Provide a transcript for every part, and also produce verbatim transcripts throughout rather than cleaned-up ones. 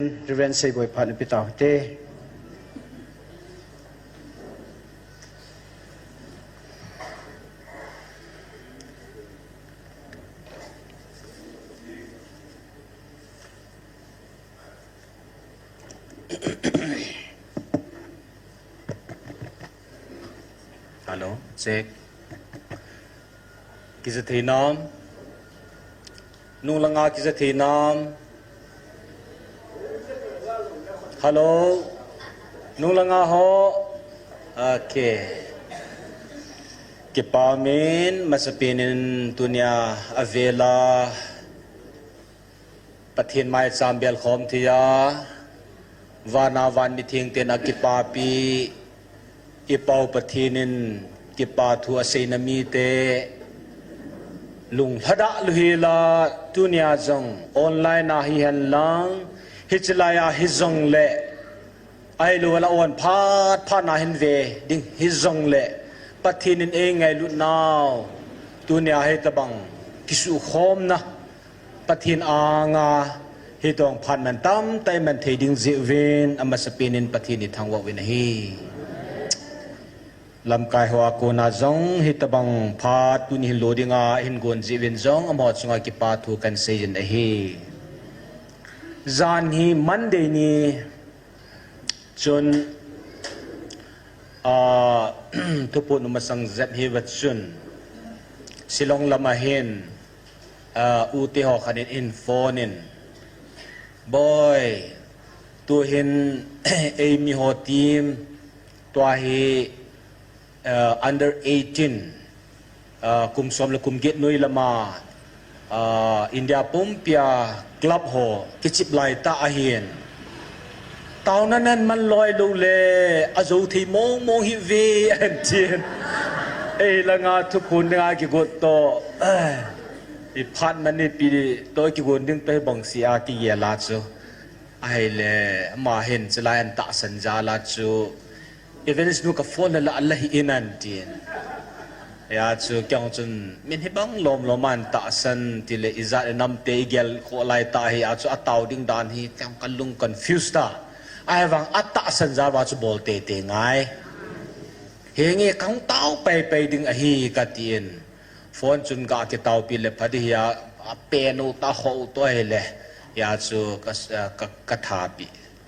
Reverend Seiboi phat na pe tau te. Hello, check. Kija thei nam? Nung langa kija thei nam? Hello? Nung langa ho? Okay. Kipa min, masapen in tunia avela Pathen maicham belkhom thei a, vana van mitheng ten akipapi, i Pau Pathen in kipa thu aseina mite, lunglhada lou hela, tunia jong online a hihen lang, hiche lai a hijongle, ahilou la on phat phat na hin ve ding hijongle, Pathen in eingailut nau, tunia hitobang kisukhomna, Pathen anga hitobang phat man tamtah iman thei ding jeh uvin, amasapen in Pathen ithangvah uvin ahi. Lamkai hoa kona jong hitobang phat tuni hin lo dinga hin gon jeh uvin jong amaho chunga kipa thu kahin seijin ahi. Jan hi Monday ni chun, ah, thuphon um masang jep hiva chun, Shillong lama hin, ah, ute ho khat in phone in, Boi, tuhin eimi ho team, tua hi, ah, under eighteen, ah, kum som le kum get noi lama, ah, India pumpia club ho kichep laitah ahin, taona naman loi lou le, ajou thei mong mong hih uve, ahin tin. Ei langa thuphon dinga kigot toh, iphat man ipi toh kigon ding toh hibang sea kigel a chu. Ahile, ama hin chulai ahin tahsan jal a chu, Evangelist nu ka phone le la, la hih in ahin tin. Hia chu kei jong chun min hibang lom lom a ahin tahsan tile ijat le namte igel khoh laitah hi a chu atao ding dan hi kei jong kalung confuse ta. Ahivang atahsan jal uva chu bol teitei ngai. Henge kahung tao paipai ding ahi katin. Phone chun ga kitaopi le pha ding hia, apen u ta khoh u toh ahile. Hia chu ka, ka, kathapi.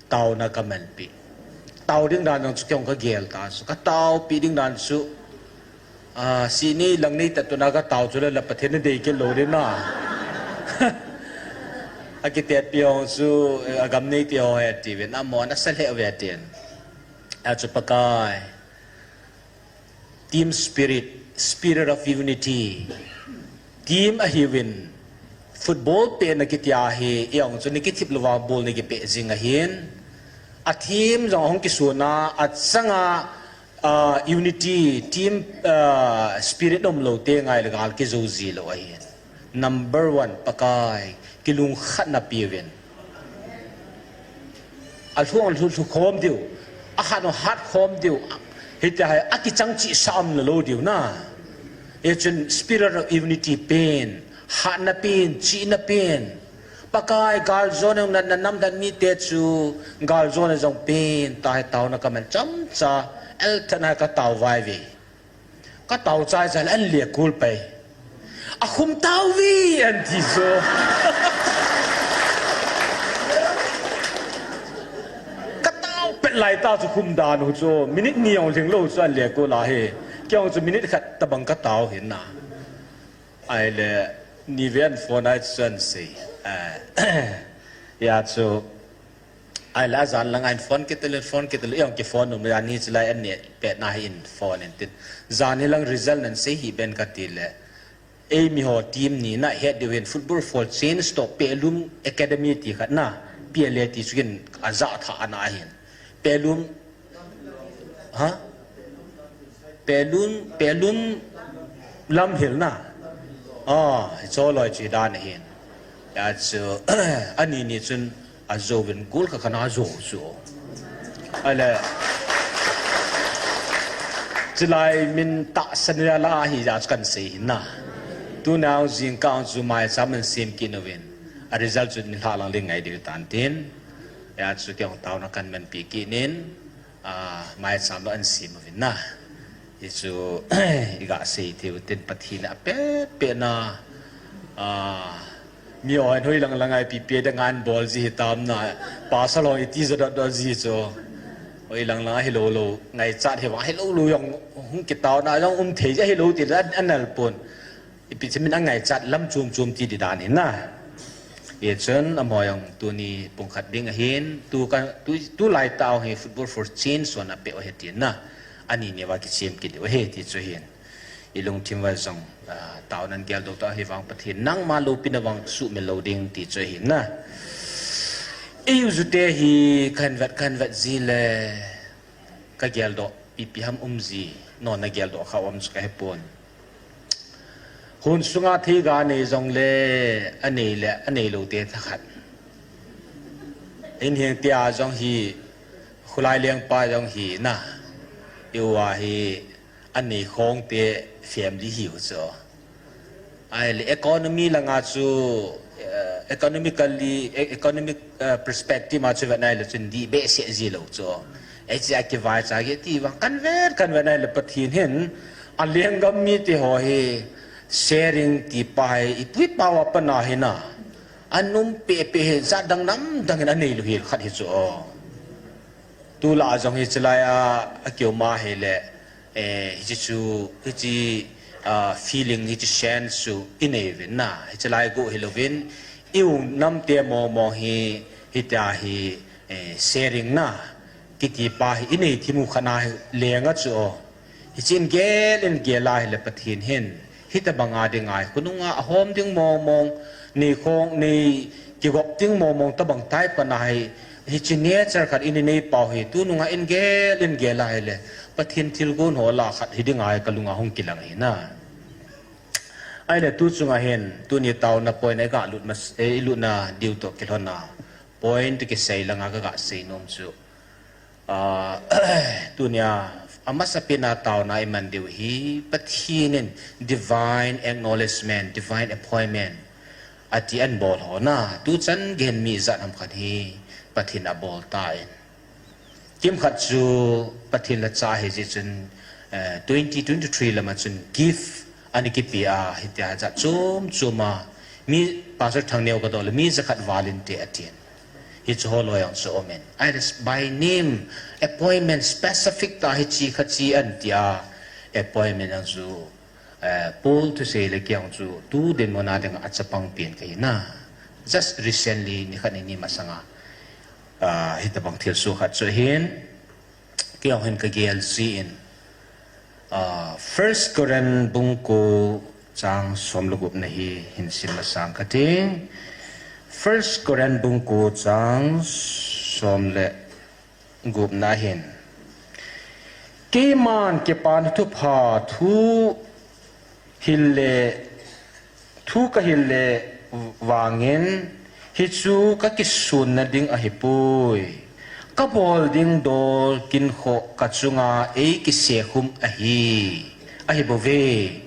Taona kamanpi. Tao ding dan jong chu kei jong kagel ta chu. Kataopi ding dan chu. Ah, sini lang nei ta tuna katao chu le la Pathen nadei kit lou ding na. Akitetpi jong chu, eh, agam neite ho ahi tiuvin. Amahon asa lheh uve tin. Achu Pakai. Team spirit, spirit of unity. Team ahiuvin, football pehna kiti ahi, ijong chu nakithip louva ball nakipeh jing ahin. A team jong ahung kisuna, achanga, ah, unity, team, ah, spirit umlou teng ahile gal kijou ji lou ahin. Number one, Pakai, kilungkhatna peuvin. Alhu alhu lhu khom diu, ahat u hat khom diu, hiti ahi, akichang chih sa umlou diu na. Hichun spirit of unity pen, hatna pen, chihna pen. Pakai galjona natna namdan mite chu galjona jong pen, tahi taona kaman chomcha, elthat a katao vaive. Katao chai chai le ahin lekol pai. Akhum tauve ahin ti chu. Katao pet laitah chu khum dan u chu. Minute ni jong lhinglou chu ahin lekol ahi. Kei jong chu minute khat tobang katao ahin na. Ahile, niven phone a chu ahin sei. Eh, hia chu. Ahile ajan langa hin phone kit le, phone kit le, ijong kiphone um le, ani chulai an neh petna hi in phone in tin. Jan hi lang result nan sei hih ben kati le. Eimi ho team ni nahet diu hin Football for Change toh Pelum Academy ti khat na, P L A ti chu kin ajah thah ana ahin. Pelum, ha? Pelum, Pelum Lamhil na. Ah, hicho loi chu dan ahin. Hia chu, ani ni chun ajouvin goal khat khat ana ajo chu. Ahile, chulai min tahsan jal a hijeh chu kahin sei ahin na. Tuna jingkah chu maicham ahin sem kit uvin. A result chu nilhah lang le ngai diu tan tin. Hia chu keiho taona kahin manpi kit in, a, maicham lou ahin sem uvin na. Hichu, iga sei thei u tin Pathen in apet pet na, a, mi hon hoilang lang a ipi ipi ding ahin bol ji hitam na, pasal hon iti jo dot dot ji chu. Hoilang lang a hilou lou, ngaichat hi vang hilou lou jong hung kitaona jong um thei ji ahilou ti la anal pon. Ipi ti min angaichat lam chom chom ti di dan hin na. Hichun amaho jong tuni pung khat ding ahin, tu ka, tu, tulai tah hi Football for Change hon apeh u ahi tin na. Ani ni uva kichem kit diu ahi ti chu hin. Ilungthim uva jong, a, taona in geldoh tah hi vang Pathen nangma loupina vang sumil lou ding ti chu hin na. Eijute hi kahin vet, kahin vet ji le kageldoh, ipi ham um ji, nona geldoh kha um chu kahe pon. Hun sunga theiga nei jongle, anei le, anei lou te thakhat. In heng tia jong hi, khulai lengpa jong hi na. Iuva hi, anei khong te family hiu chu. Ahile economy langa chu, eh, economically, e-, economic, eh, perspective a chu vet nai le chun dih behseh ji lou chu. Hiche a kivaicha kiti vang kahin vet, kahin vet nai le Pathen hin, alenggam mite ho hi, sharing ti pa hi, ipu ipa uva pat na hi na. Anom peh peh hi, jat dang nam dang in anei lou hi khat hi chu. Tulai jong hiche lai a, akiuma hile, eh, hiche chu, hiche, ah, feeling, hiche sense chu inei uvin na. Hiche lai go hilouvin, i-u nam te mong mong hi, hitia hi, eh, sharing na. Kiti pa hi inei thim u khat na hi lenga chu. Hiche in gel in gel a hile Pathen hin. Hitabang a ding ahi, khonunga ahom ding mong mong, nei khong, nei kigop ding mong mong tabang type khat na hi, hiche nature khat in inei pau hi, tunung a in gel, in gel a hile, Pathen thilgon ho lah khat hi ding ahi kalung a hung kilang ahi na. Ahile tu chunga hin, tuni taona point a iga lut mas, eh, ilutna diu toh kilhon a, point kisei langa kaga sei nom chu. Ah, tunia, amasapen a taona iman diu hi, Pathen in divine acknowledgement, divine appointment, ati ahin bol ho na, tuchan gei mi jat ham khat hi, Pathen abol tan. Kimkhat chu, Pathen lhacha ahi jeh chun, eh, twenty twenty-three lama chun gift, ana kipe a, hitia jat chom chom a, mi Pastor Thangneo kadoh le, mi jakhat volunteer atin. Hichu holoi jong chu umin. Ahile by name, appointment specific tah hiche khat che ahin tia, appointment jong chu, eh, Paul thusei le kei jong chu, tu dinmun a dinga chapang pen kahi na. Just recently, nikhat nini masanga, ah, hitabang thilsoh khat chu ahin, kei jong hin kagel jin, ah, First Corinth bung ko chang som le gupna hi hin sim masang kate. First Corinth bung ko chang som le gupna hin, keiman kipana thupha thu hil le, thu kahil le vangin, hichu kakisonna ding ahipoi. Kabol ding dol kinkhoh kachunga eikisekhum ahi, ahibouve.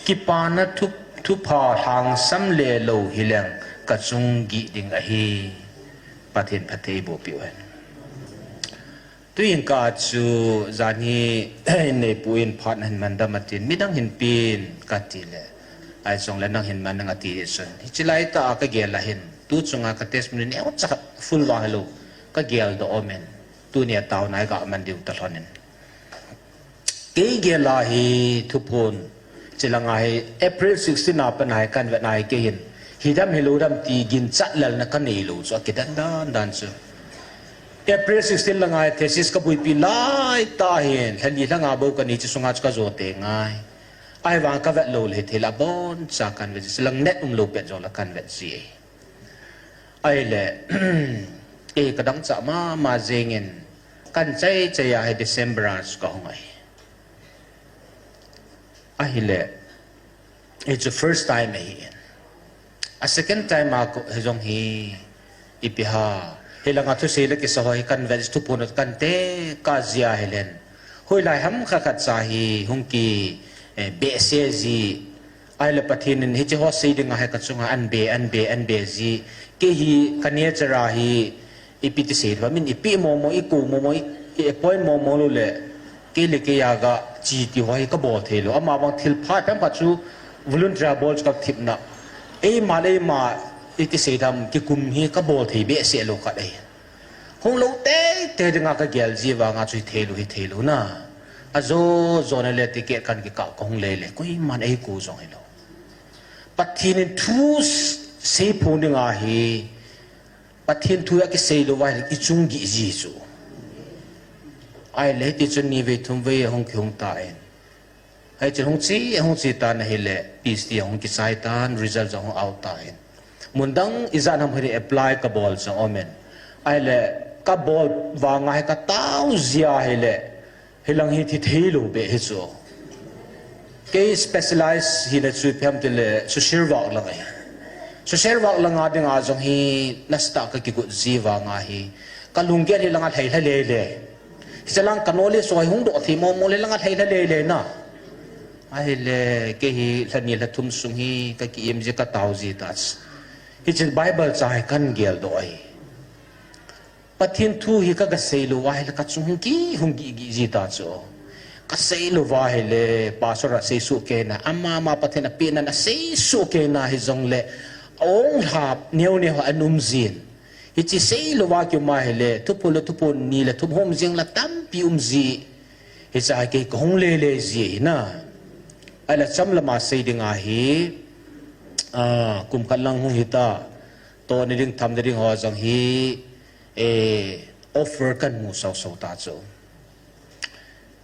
Kipana thu, thupha lhangsam le lou hileng kachung gih ding ahi. Pathen phatthei eiboh peh uhen. Tuin ka chu jan hi inneipu in phat nahin man dam atin, midang hin pen kati le, ahi jongle nang hin man nang ati chun, hiche lai tah a kagel a hin, tu chunga ka testimony neocha khat full vang hilou kageldoh umin, tunia taona hi kaman diu talhon in. Kei gel a hi thuphon, chulanga hi April sixteen a pat a hi kanvet a hi kei hin, hidam hilou dam ti ginchat lelna kanei lou chu akidan dan dan chu. April sixteen langa hi thesis kabuipi lai tah hin, lhani lhanga bou kanei chu sunga chu kajo tei ngai. Ahivang kavet lou le hithei la boncha kanvet ji, chulang net umlou pet jongle kanvet ji. Ahile, eh, kadangchah mama jengin, kan chai chai a hi December a chu kahung ahi. Ahile, hichu first time ahi in. A second time a ko, hijong hi, ipi ham. Hilanga thusei le kisa ho hi kanvet thuphon kantekah jia hilen. Hoilai ham khat khat cha hi, hung ki, eh, behseh ji. Ahile Pathen in hiche ho sei dinga hi kachunga ahin be, ahin be, ahin be ji. Kei hi ka nature a hi, Ipi ti sei thei, min ipi momo, i ko momo, i, i appoint momo lou le, kei le kei a ga chi ti ho hi ka bol thei lou. Ama bang thil pha phem pha chu volunteer bol chu ka thipna. Eima le eima, i ti sei tham, kikum hi ka bol thei behseh lou khat ahi. Hung lou teitei dinga ka gel ji vanga chu hi thei lou, hi thei lou na. A jo jo na le ticket kan kikah ka hung lei le, koiman ei ko jong hi lou. Pathen in thu s-, sei phong dinga hi, Pathen thu a kisei lou va hi i chung gih ji chu. Ahile hiti chun ni vei thum vei hung kihung ta in. Hei chun hung chi, hung chi tan ahile, P H D hung kichai tan, result jong hung out ta in. Mun dang ijat ham hi apply ka bol jong um in. Ahile, ka bol vanga hi ka tao jia ahile, hilang hi thi thei lou beh hi chu. Kei specialize hina chu ipi ham tile social work lang ahi. Social work langa dinga jong hi nasatah ka kigot ji vanga hi. Ka lunggel hi langa lhai lha lei lei. Hiche lang ka knowledge ho hi hung doh thei momo le langa lhai lha lei lei na. Ahile kei hi lha ni lha thum sung hi ka ki im ji ka tao ji ta chu. Hiche Bible chang hi kan gel doh ahi. Pathen thu hi ka ga sei lou va ahile ka chung hung ki, hung gih gih ji ta chu. Ka sei lou va ahile, pastor a sei suh kei na, ama, ama Pathen a pehna na sei suh kei na hi jong le, a ong lhap neo neo a um jin. Hiche sei lou va kium ahile, thuphon le thuphon ni le thum hom jing la tampi um ji. Hiche a kei ka hung lei lei ji hi na. Ahile cham lama sei dinga hi, a, kum khat lang hung hi ta. Tohna ding, thamna ding ho jong hi, eh, offer kan mu sau sau ta chu.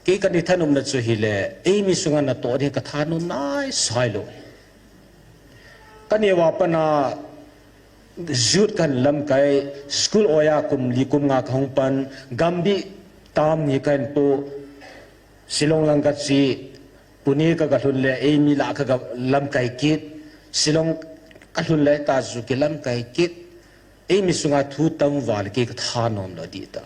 Kei ka ni thanom na chu hile, eimi sunga na toh ding ka thanom nai sai lou. Ka neo a pat na youth kan lamkai, school oiya kum li kum nga ka hung pan, Gambih tam ni kan pu, Shillong lang ka chi, Pune ka ga lhun le, eimi lah ka ga lamkai kit, Shillong ka lhun le ta chu ki lamkai kit, eimi sunga thu tam va le kei ka thanom lou ding ta.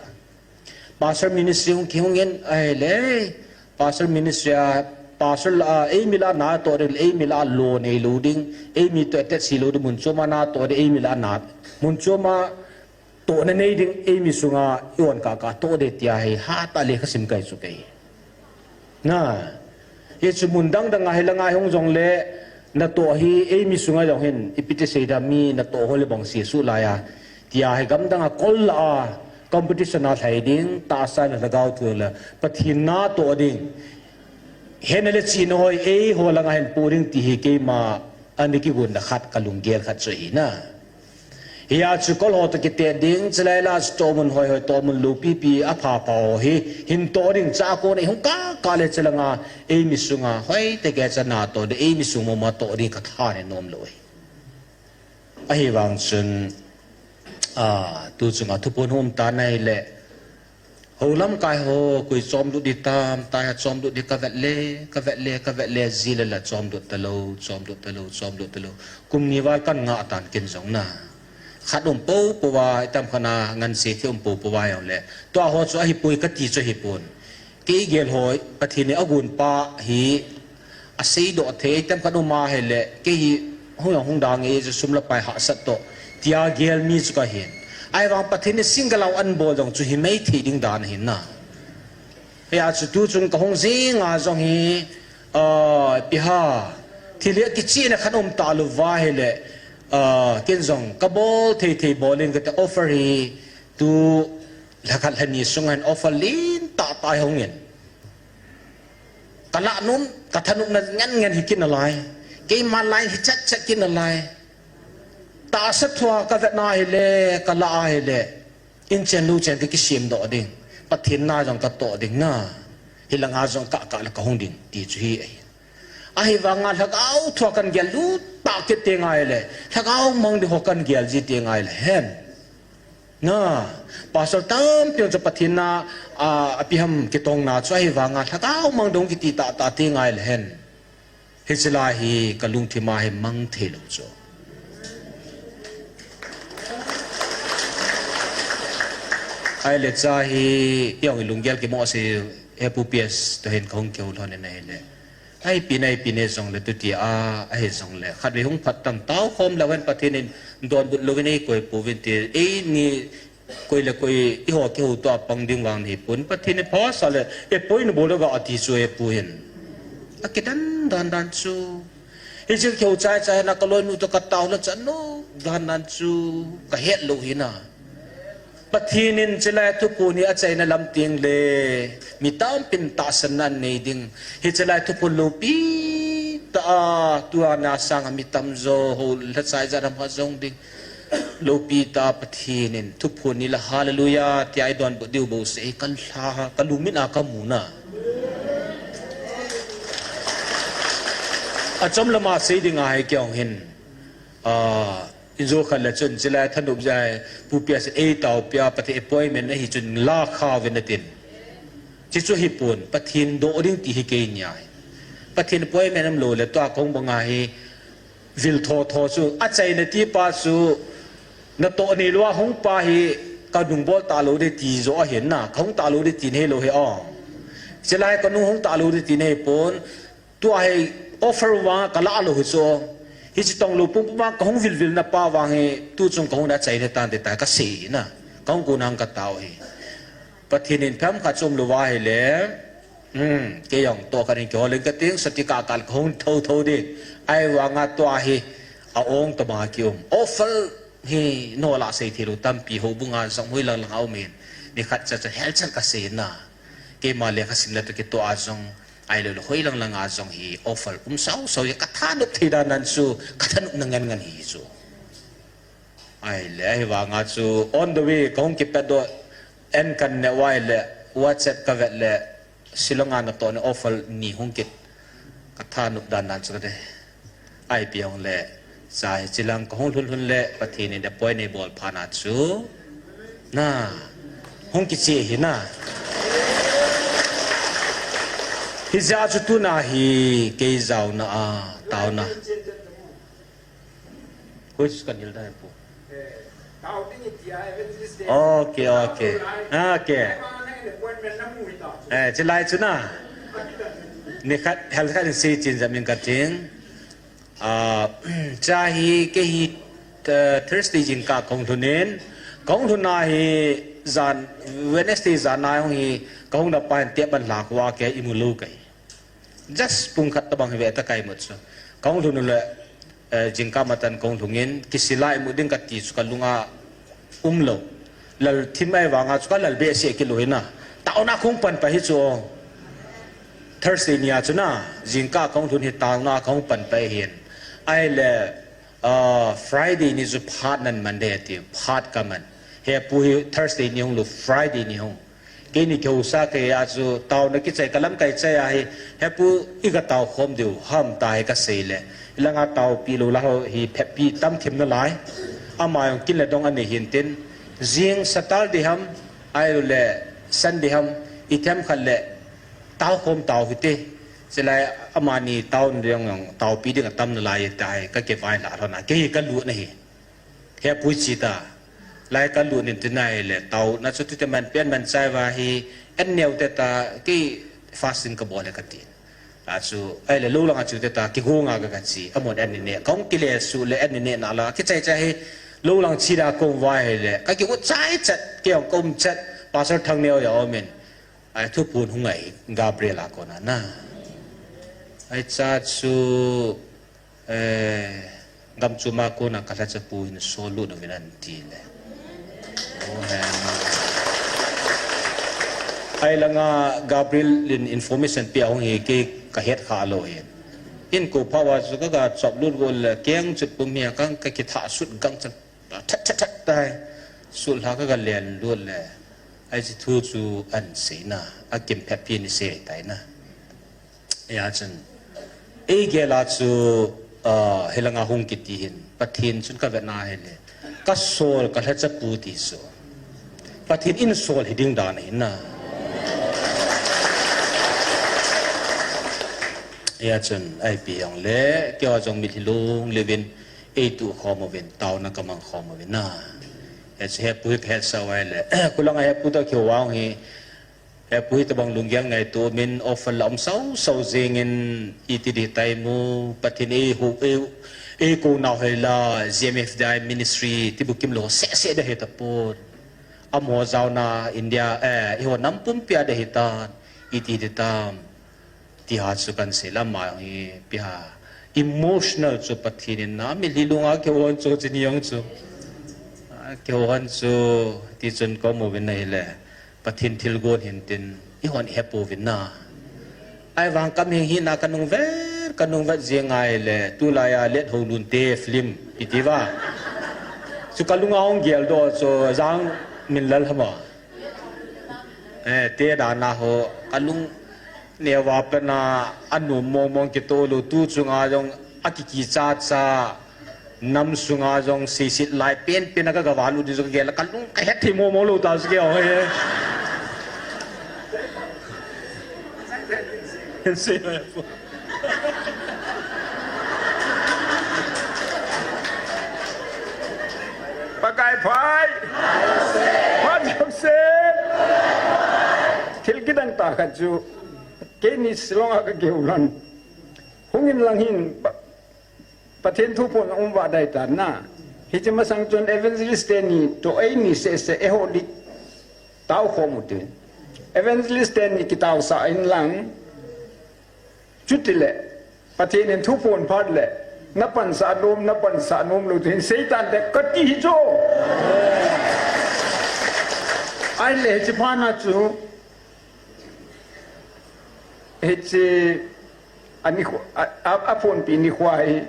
Pastor ministry hung kihung in ahile, pastor ministry a, pastor lah a, eimi lah a na toh ding, eimi lah a lo nei lou ding, eimi toh attach lou ding, mun chom a na toh ding, eimi lah a na, mun chom a tohna nei ding, eimi sunga i on kah kah toh ding tia hi, hatah a lekha sim kai chu kei. Na, hichu mun dang dang a hi langa hung jong le, na toh hi eimi sunga jong hin, ipi ti sei da mi na toh ho le bang si su lai a. Tia hi gam dang a kol lah a, competition a lhai ding, tahsa na lhagao thu le, Pathen na toh ding. Hena le chihna hoi, ei ho langa hin pu ding ti hi keima, ani kigotna khat ka lunggel khat chu hi na. Hia chu kol ho toh kitet ding, chulai lah chu tohmun hoi hoi, tohmun loupi pi, apha pha ho hi, hin toh ding cha ko nei hung kah kah le chulanga, eimi sunga, hoi te ke cha na toh ding, eimi sung mama toh ding ka tha ne nom lou hi. Ahivang chun, a, tu chunga thuphon hung um ta nai le, Ho lamkai ho, koi chom lut ding tam, tai a chom lut ding ka vet le, ka vet le, ka vet le, ji le la chom lut ta lou, chom lut ta lou, chom lut ta lou. Kum ni val kan ngah tan ken jong na. Khat um po po va, i tam khat na ngan se thi um po po va jong le. Tua ho chu ahi poi ka ti chu ahi pon. Kei gel ho, Pathen in a gon pa hi, A seidoh thei, tem khat um ahile, kei hi hung jong hung da nge, sum le pai hahsat toh, tia gel mi chu ka hin. Ahivang Pathen in single out an bol jong chu hi mei thei ding dan ahin na. Hia chu tu chun ka hung jing a jong hi, ah, ipi ham, thil hi kichihna khat um ta lou va ahile, ah, ken jong ka bol thei thei bol in ka ti offer hi, tu lha khat lha ni sung hin offer lentah tah hi hung in. Ka lah nom, ka thanom na ngen ngen hi kit nalai. Keima line hi chet chet kit nalai. Tahsa thua ka vet na ahile, ka lah ahile. In chen lou chen ka kisem doh ding. Pathen na jong ka toh ding na. Hi langa jong kah kah le ka hung ding. Ti chu hi ahi. Ahivanga lhagao thua kan gel lut tah kit teng ahile. Lhagao mang ding ho kan gel ji teng ahile hen. Na, pastor tampi jong chu Pathen na, a, ipi ham kitong na chu ahivanga lhagao mang ding kiti tah tah teng ahile hen. Hiche lai hi ka lungthim a hi mang thei lou chu. Ahile cha hi, i jong i lunggel kimo se, he pu P S toh hin ka hung kihou lhon in ahile. Ahi pin, ahi pin, ahi jong le tu ti a, ahi jong le. Khat vei hung phat tan tao khom leu hen Pathen in donbut louvin ei koi pouvin ti, eini Koi le koi, eiho kihou tua pang ding vang hipon. Pathen in pha sa le, appoint bol ding ati chu ahi pu hin. Akidan dan dan chu. Hiche kihou chai chai na kaloinu toh katao le chan nom dan dan chu kahet lou hi na. Pathen in chulai thuphon hi achaina lam teng le, mi tampin tahsanna anei ding. Hiche lai thuphon loupi tah a, tua na sanga mi tamjo, hou lhachai jat ham khat jong ding. Loupi tah a Pathen in thuphon ni le hallelujah, tia eidonbut diu bouseh hi kalha, kalungmin a kamu na. Achom lama sei ding ahi kei jong hin. Ah, injo khat le chun, chulai thanop jai, Pu P S A taopia, Pathen appointment ahi chun la kha uvin atin. Chuche chu hipon, Pathen doh ding ti hi keini ahi. Pathen appointment umlou le, tua kahung banga hi, vil tho tho chu, achaina ti pa chu, natoh neilou a hung pa hi, kanung bol talou ding ti joh ahin na, kahung talou ding ti hilou hi o. Chulai kanung hung talou ding ti hipon, Tua hi offer vang kalah lou hi chu. Hiche tong lou pum pum vang kahung vil vil na pa vang hi, tu chung kahung na achaina tante tia kasei na. Kahung kon nang katao hi. Pathen in phem khat chom lou va ahile. Hmm, kei jong toh khat in kihol in kating, sati kah kah kahung tho tho ding. Ahivanga tua hi, a-ong tobang a kium. Offer hi, nolha sei thei lou tampi houbung a jong hoilang lang a um in. Nikhat cha cha hel chan kasei na. Keima lekha sim le toh kitoh a jong. Ahilou le, hoilang lang a jong hi offer um sau sau hi kathanop thei dan dan chu, kathanop na ngen ngen hi chu. Ahile, ahivanga chu, on the way, kahung kipat doh, an kaneh uva ahile, WhatsApp kavet le, Shillong a natoh ni offer ni hung kit, kathanop dan dan chu kati. Ipi hung le, cha hiche lang kahung lhun lhun le, Pathen in appoint eibol phat na chu, na, hung kiche hi na. Hijeh a chu tuna hi kei jaona a, taona. Koi chu kan hil dai pu. Okay, okay. Okay. Eh, chulai chu na. Nikhat, hel khat in sei chin jam in kating. Ah, cha hi kei hi, eh, Thursday jingkah kahung lhun in, kahung lhun na hi jan, Wednesday jan na hung hi, kahung na pa hin tep ban lhah uva kei imu lou kahi. Just pung khat tobang hi ve ta kaimut chu. Kahung lhun le, eh, jingkah matan kahung lhung in, kisil a imu ding kati chu kalung a umlou. Lal thim ahivanga chu kalal behseh kit lou hi na. Taona kahung pan pai hi chu. Thursday ni a chu na, jingkah kahung lhun hi taona kahung pan pai hin. Ahile, ah, Friday ni chu phat nan man ding ati, phat kaman. Hepu hi Thursday ni hung lou, Friday ni hung. Keini kihousa kei a chu taona kichai kalamkai chai ahi, hepu iga tao khom diu ham tia hi kasei le. Ilanga taopi lou la ho hi phepi tam thim nalai. Ama jong kin le dong anei hin tin. Jing Saturday ham, ahilou le Sunday ham, ithem khat le tao khom tao hite. Chulai amani taona ding jong taopi ding atam nalai tia hi kakivai lha lhon a. Kei hi kalut na hi. Hepu chi ta. Lai kalut in tin ahile, taona chu tute man pen man chai uva hi, an neo te ta, kei fasting kabol e kati. La chu, ahile lou lang a chu te ta, kigong a ka kachi, amon an ne, kahung kile suh le an ne na la, kichai chai hi, lou lang chi da kahung uva ahile, kakiu chai chat, kei jong kaum chat, Pastor Thangneo jong aum in, ai thuphon hung ngai, Gabriel a kona na. Ai cha chu, Eh, gam chom a kona kalhacha pu hin sol lut uvin ati le. Oh, he. Ahilanga Gabriel in information pia hung hi kei kahet kha lou hi. Inko pha uva chu kaga chop lut got le keng chut pum hi a kang kakitha sut gang chan. That, that, that, tai. Sulha kaga len lut le. Ai chi thu chu an sei na. Akim phet pi ni sei tai na. Hia chun, eigel a chu, ah, hilanga hung kiti hin, Pathen chun kavet na hile, kasol kalhacha pu ti chu. Pathen in sol hi ding dan ahi na. Hia chun, ipi hung le, keiho jong mitlhi lung le uvin, eituh khom uvin, taona kamang khom uvin na. Hia chu hepu hi kahet sau ahile, khulanga hepu toh kihou vang hi, Hepu hitobang lunggel ngaito min offer la um sau sau jing in iti di tai mu, Pathen in eiho, ei, eikou nau hei la, G M F D I ministry, ti bukim lou seh seh de hita pon. Amaho jaona India, eh, eiho nam pumpia ding ahitan, iti ding tam. Ti ha chu kan sei lama hi, pi ha. Emotional chu Pathen in na, mi lilunga kihou chu chini jong chu. Ah, kihou chu, ti chun ka mu vin na hile. Pathen thilgon hin tin, eihon ihepouvin na. Ahivang ka mihing hina ka nungvet, ka nungvet jing ahile, tulai a Let Houlun te film, iti va. Chu ka lunga hung geldoh chu, jang min lal hama. Eh, te dana ho, ka lung neo a pat na, anom mong mong kitoh lou, tu chunga jong, akikicha cha, nam sunga jong seiset lai pen pen a ka gavalut ding chu ka gel a, ka lung ka hetthei mong mong lou ta chu kei ho he. Pakai pha. Pha jam se. Thil kidang tah khat chu, keini Shillong a ka kihou lhon. Hung in lang hin, Pa-, Pathen thuphon a um va dai ta na. Hiche masang chun evangelist teni toh eini seh seh eiho ding tao khom u tin. Evangelist teni kitaosah in lang. Chutile, Pathen in thuphon phat le, na pansah nom, na pansah nom lou tin, Satan te kati hi chu. Ahile, hiche phat na chu, hiche, ani khu-, a, a, aphonpi nikho hi,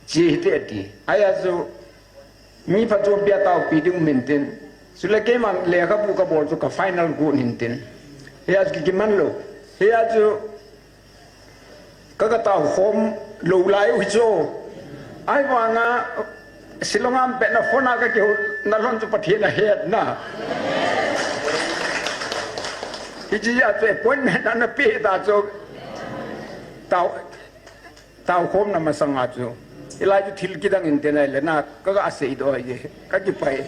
Che hite ati. Ahia chu, mi phatchompi a taopi ding um hintin. Chule keiman lekhabu kabol chu ka final got hintin. Hia chu kikiman lou. Hia chu, ka, ka tao khom lou lai u hi chu. Ahivanga, Shillong a um pet na phone a ka kihou na lhon chu Pathen ahet na. Hiche a chu appointment ana pe ta chu. Tao, Tao khom na masanga chu. Hilai chu thil kidang in te nai le na, ka, ka seidoh ahi, ka kipah e.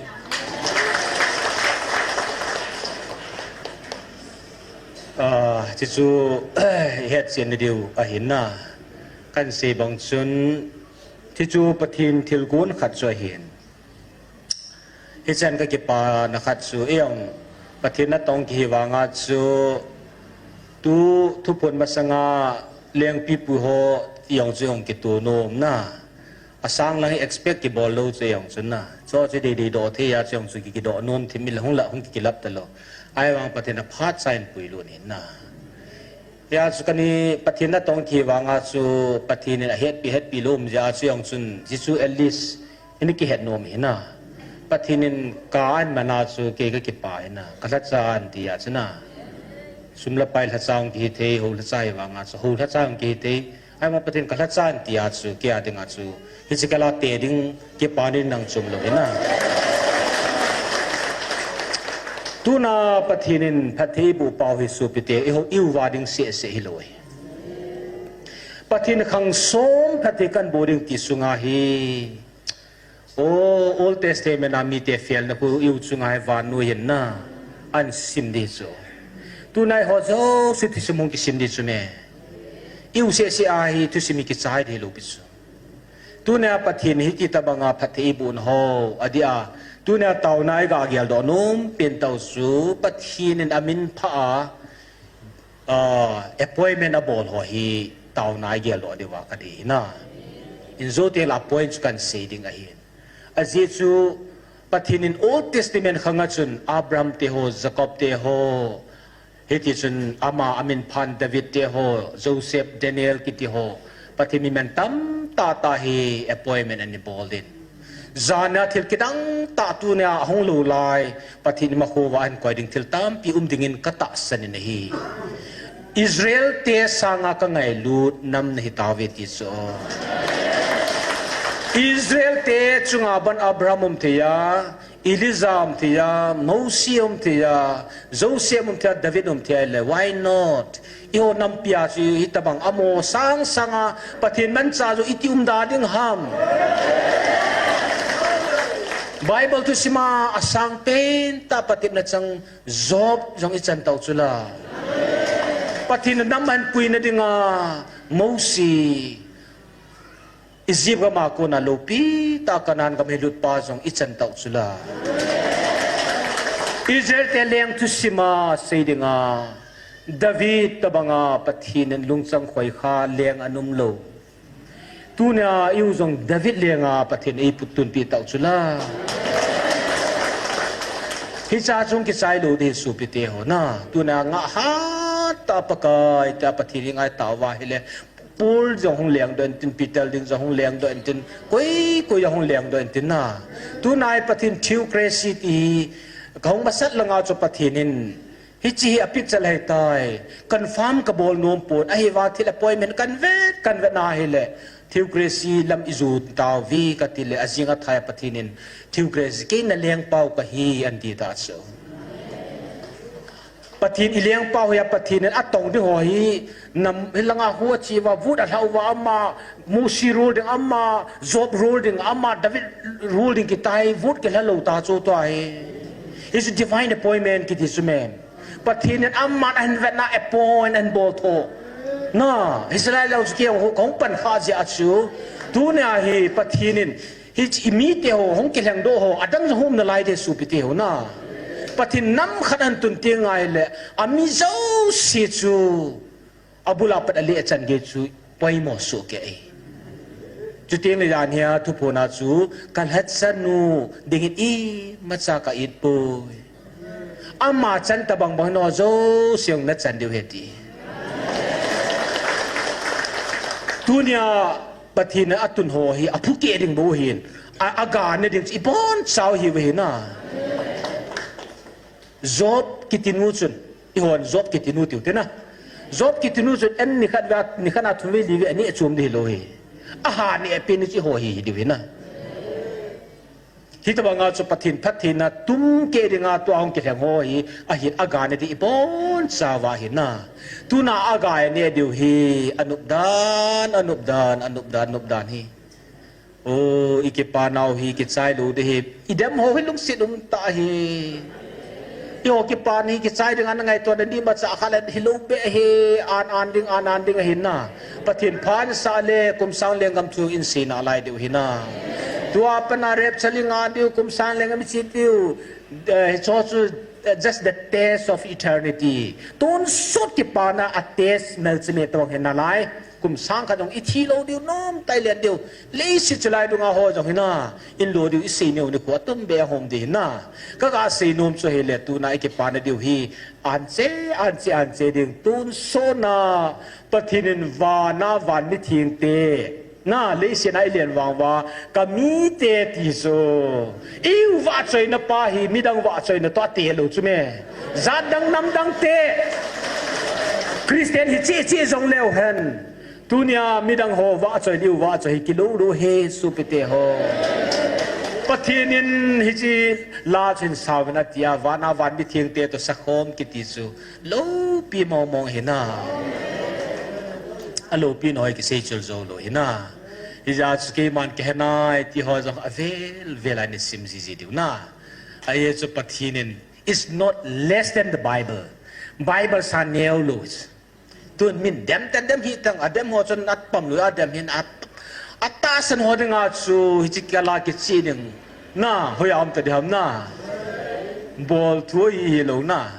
Ah, chuchu, hetchen na diu ahin na. Kan sei bang chun, chuchu Pathen thilgon khat chu ahin. Hichan ka kipana khat chu, ijong Pathen natong kihi vanga chu, tu thuphon masanga lengpipu ho, ijong chu ijong kitu nom na. Asang lang expect kibol lou chu ijong chu na. Chu chu dei dei doh thei a chu ijong chu ki, kidoh nom thim in la hung la hung ki, kilap talou. Ahivang Pathen aphat cha in puilut in na. Hia chu kani Pathen natong kihi vanga chu Pathen in ahetpi, hetpi lou um jeh a chu ijong chun, Jesu at least, Ini kihet nom hi na. Pathen in ka an mana chu kei ka kipah hi na. Ka lhacha an ti a chu na. Sum le pai lhacha hung kihi thei, hou lhacha hi vanga chu, hou lhacha hung kihi thei. Ahivang Pathen ka lhacha an ti a chu, kei a dinga chu. Hiche kala te ding kipa ni nang chom lou hi na. Tuna Pathen in phatthei eiboh pau hi sopite, eiho, eiho va ding seh seh hilou hi. Pathen khang som phatthei kan boh ding ti sunga hi. O, Old Testament a mite felna khu eiho chunga hi vannoi hin na, ahin sim ding chu. Tuna eiho jouse thusim hung kisim ding chu me. Eiho seh seh a hi thusim hi kichai ding lou pi chu. Tuna Pathen hiti tabanga phatthei eiboh na ho, adeh a. Tuna taona i ga geldoh nom pen tau chu, Pathen in amin pha a, Ah, appointment abol ho hi taona i geldoh diuva ka dei hi na. Injo teng le appoint chu kan sei ding ahin. Ajeh chu Pathen in Old Testament khanga chun Abraham te ho, Jacob te ho, hiti chun ama amin phan David te ho, Joseph, Daniel kiti ho, Pathen mi man tamtah tah hi appointment ana bol in. Jana thil kidang tah tuna ahung lou lai, Pathen ima khovah ahin koi ding thil tampi um dingin ka tahsan in ahi. Israel te sanga ka ngailut nam nahi tauve ti chu. Israel te chunga ban Abraham um thei a, Elijah um thei a, Mose um thei a, Joseph um thei a, David um thei a le, why not? Eiho nampi a chu hitabang amaho sang sanga Pathen manchah chu iti um da ding ham. Bible thusim a asang pen tah patepna chang Job jong i chan tau chu la. Pathen in anam ahin puina dinga Mose. Egypt gam a kona loupi tah Canaan gam hi lut pa jong i chan tau chu la. Israel te leng thusim a sei dinga, David tabanga Pathen in lungchang khoikha leng ana umlou. Tunia eiho jong David lenga Pathen in eiputtunpi tau chu la. Hiche chung kichai lou ding sopite ho na. Tunia ngah hat tah a Pakai tia Pathen in ngai tauva ahile, Paul jong hung lengdoh intin, Peter ding jong hung lengdoh intin, koi koi jong hung lengdoh intin na. Tunia Pathen theocracy ti kahung masat langa chu Pathen in Hiche hi apicture ahitai. Confirm kabol nom pon. Ahivang thil appointment kahin vet, kahin vet na ahile, theocracy lam ijot tauve katile, ajing athai a Pathen in, theocracy kei nalengpau kahi, ahin ti ta chu. Pathen ilengpau hi a Pathen in atong ding ho hi, nam hilanga hu achiva, vote alhah uva ama, Mosi rule ding ama, Job rule ding ama, David rule ding kitai, vote kilha lou ta chu tua hi. Hichu divine appointment kiti chu me. Pathen in aman ahin vetna appoint ahin bol tho. Na, Israel lou chu kei hung, hung pan kha jeh a chu. Tunia hi Pathen in, hiche imite ho, hung kilhengdoh ho, adang jong hung um nalai ding sopite ho na. Pathen nam khat ahin tun teng ahile, ami jouse chu. Abul a pat a le a chan gei chu poimo soh kei. Chuteng le jan hia thuphon a chu ka lhacha nu dingin imacha ka it poi. Ama chan tabang bang no jouse jong na chan diu ahi ti. Tunia Pathen in atun ho hi aphu keh ding bou ahin. A, aga ne ding chu ibon chau ahiu ahi na. Job kiti nu chun, eihon Job kiti nu tiu te na. Job kiti nu chun, en nikhat va, nikhat na thum vei li vei aneh chom ding hilou ahi. Aha neh pen chu eiho hi, hi diu ahi na. Hitabanga chu Pathen phattheina tum keh dinga tua hung kilheng ho hi, ahin aga ne ding ibon chauva ahi na. Tuna aga ne diu hi, anop dan, anop dan, anop dan, anop dan hi. O, i kipa nau hi kichai lou ding ahi. I dem ho hi lungset um tah ahi. Eiho kipa hi kichai ding ana ngaito na ni macha kha le hilou beh ahi. An an ding, an an ding ahi na. Pathen phatsah le kum sang lenggam thu in sei nalai diu ahi na. Tua pat a rapture i ngai diu, kum sang lenggam i che diu. Eh, hicho chu, eh, just the test of eternity. Tonsot kipana a test melchihna tabang ahi nalai. Kum sang khat jong i thi lou diu, nom tai len diu. Leiset chulai dunga ho jong hi na. In lo diu i sei neo ni khu atum beh a hom ding ahi na. Ka ga sei nom chu ahile tuna i kipana diu hi. Anche, anche, anche ding tonsot na. Pathen in vana van mithengte. Na, leiset a i len vang uva. Ka mite ti chu. I vahchoina pa hi, midang vahchoina toh ate lou chu me. Jat dang nam dang te. Christian hi che che jong leu hen. Tunia midang ho vahchoi diu vahchoi hi kilou lou ahi sopite ho. Pathen in hiche la chun sauvin atia vana van mithengte toh sakhom kiti chu loupi mong mong ahi na. Aloupi noi kisei chul jou lou ahi na. Hijeh chun keiman kahe nai ti ho jong avel vel a nei sim ji ji diu na. Ahi chu Pathen in is not less than the Bible. Bible sa neo lou. Tun min dem ten dem hi tang, adem ho chun atpam lou, adem hin at, atahsan ho dinga chu, hiche kala kiche ding. Na, hoiya um ta ding ham na. Bol thu hi hilou na.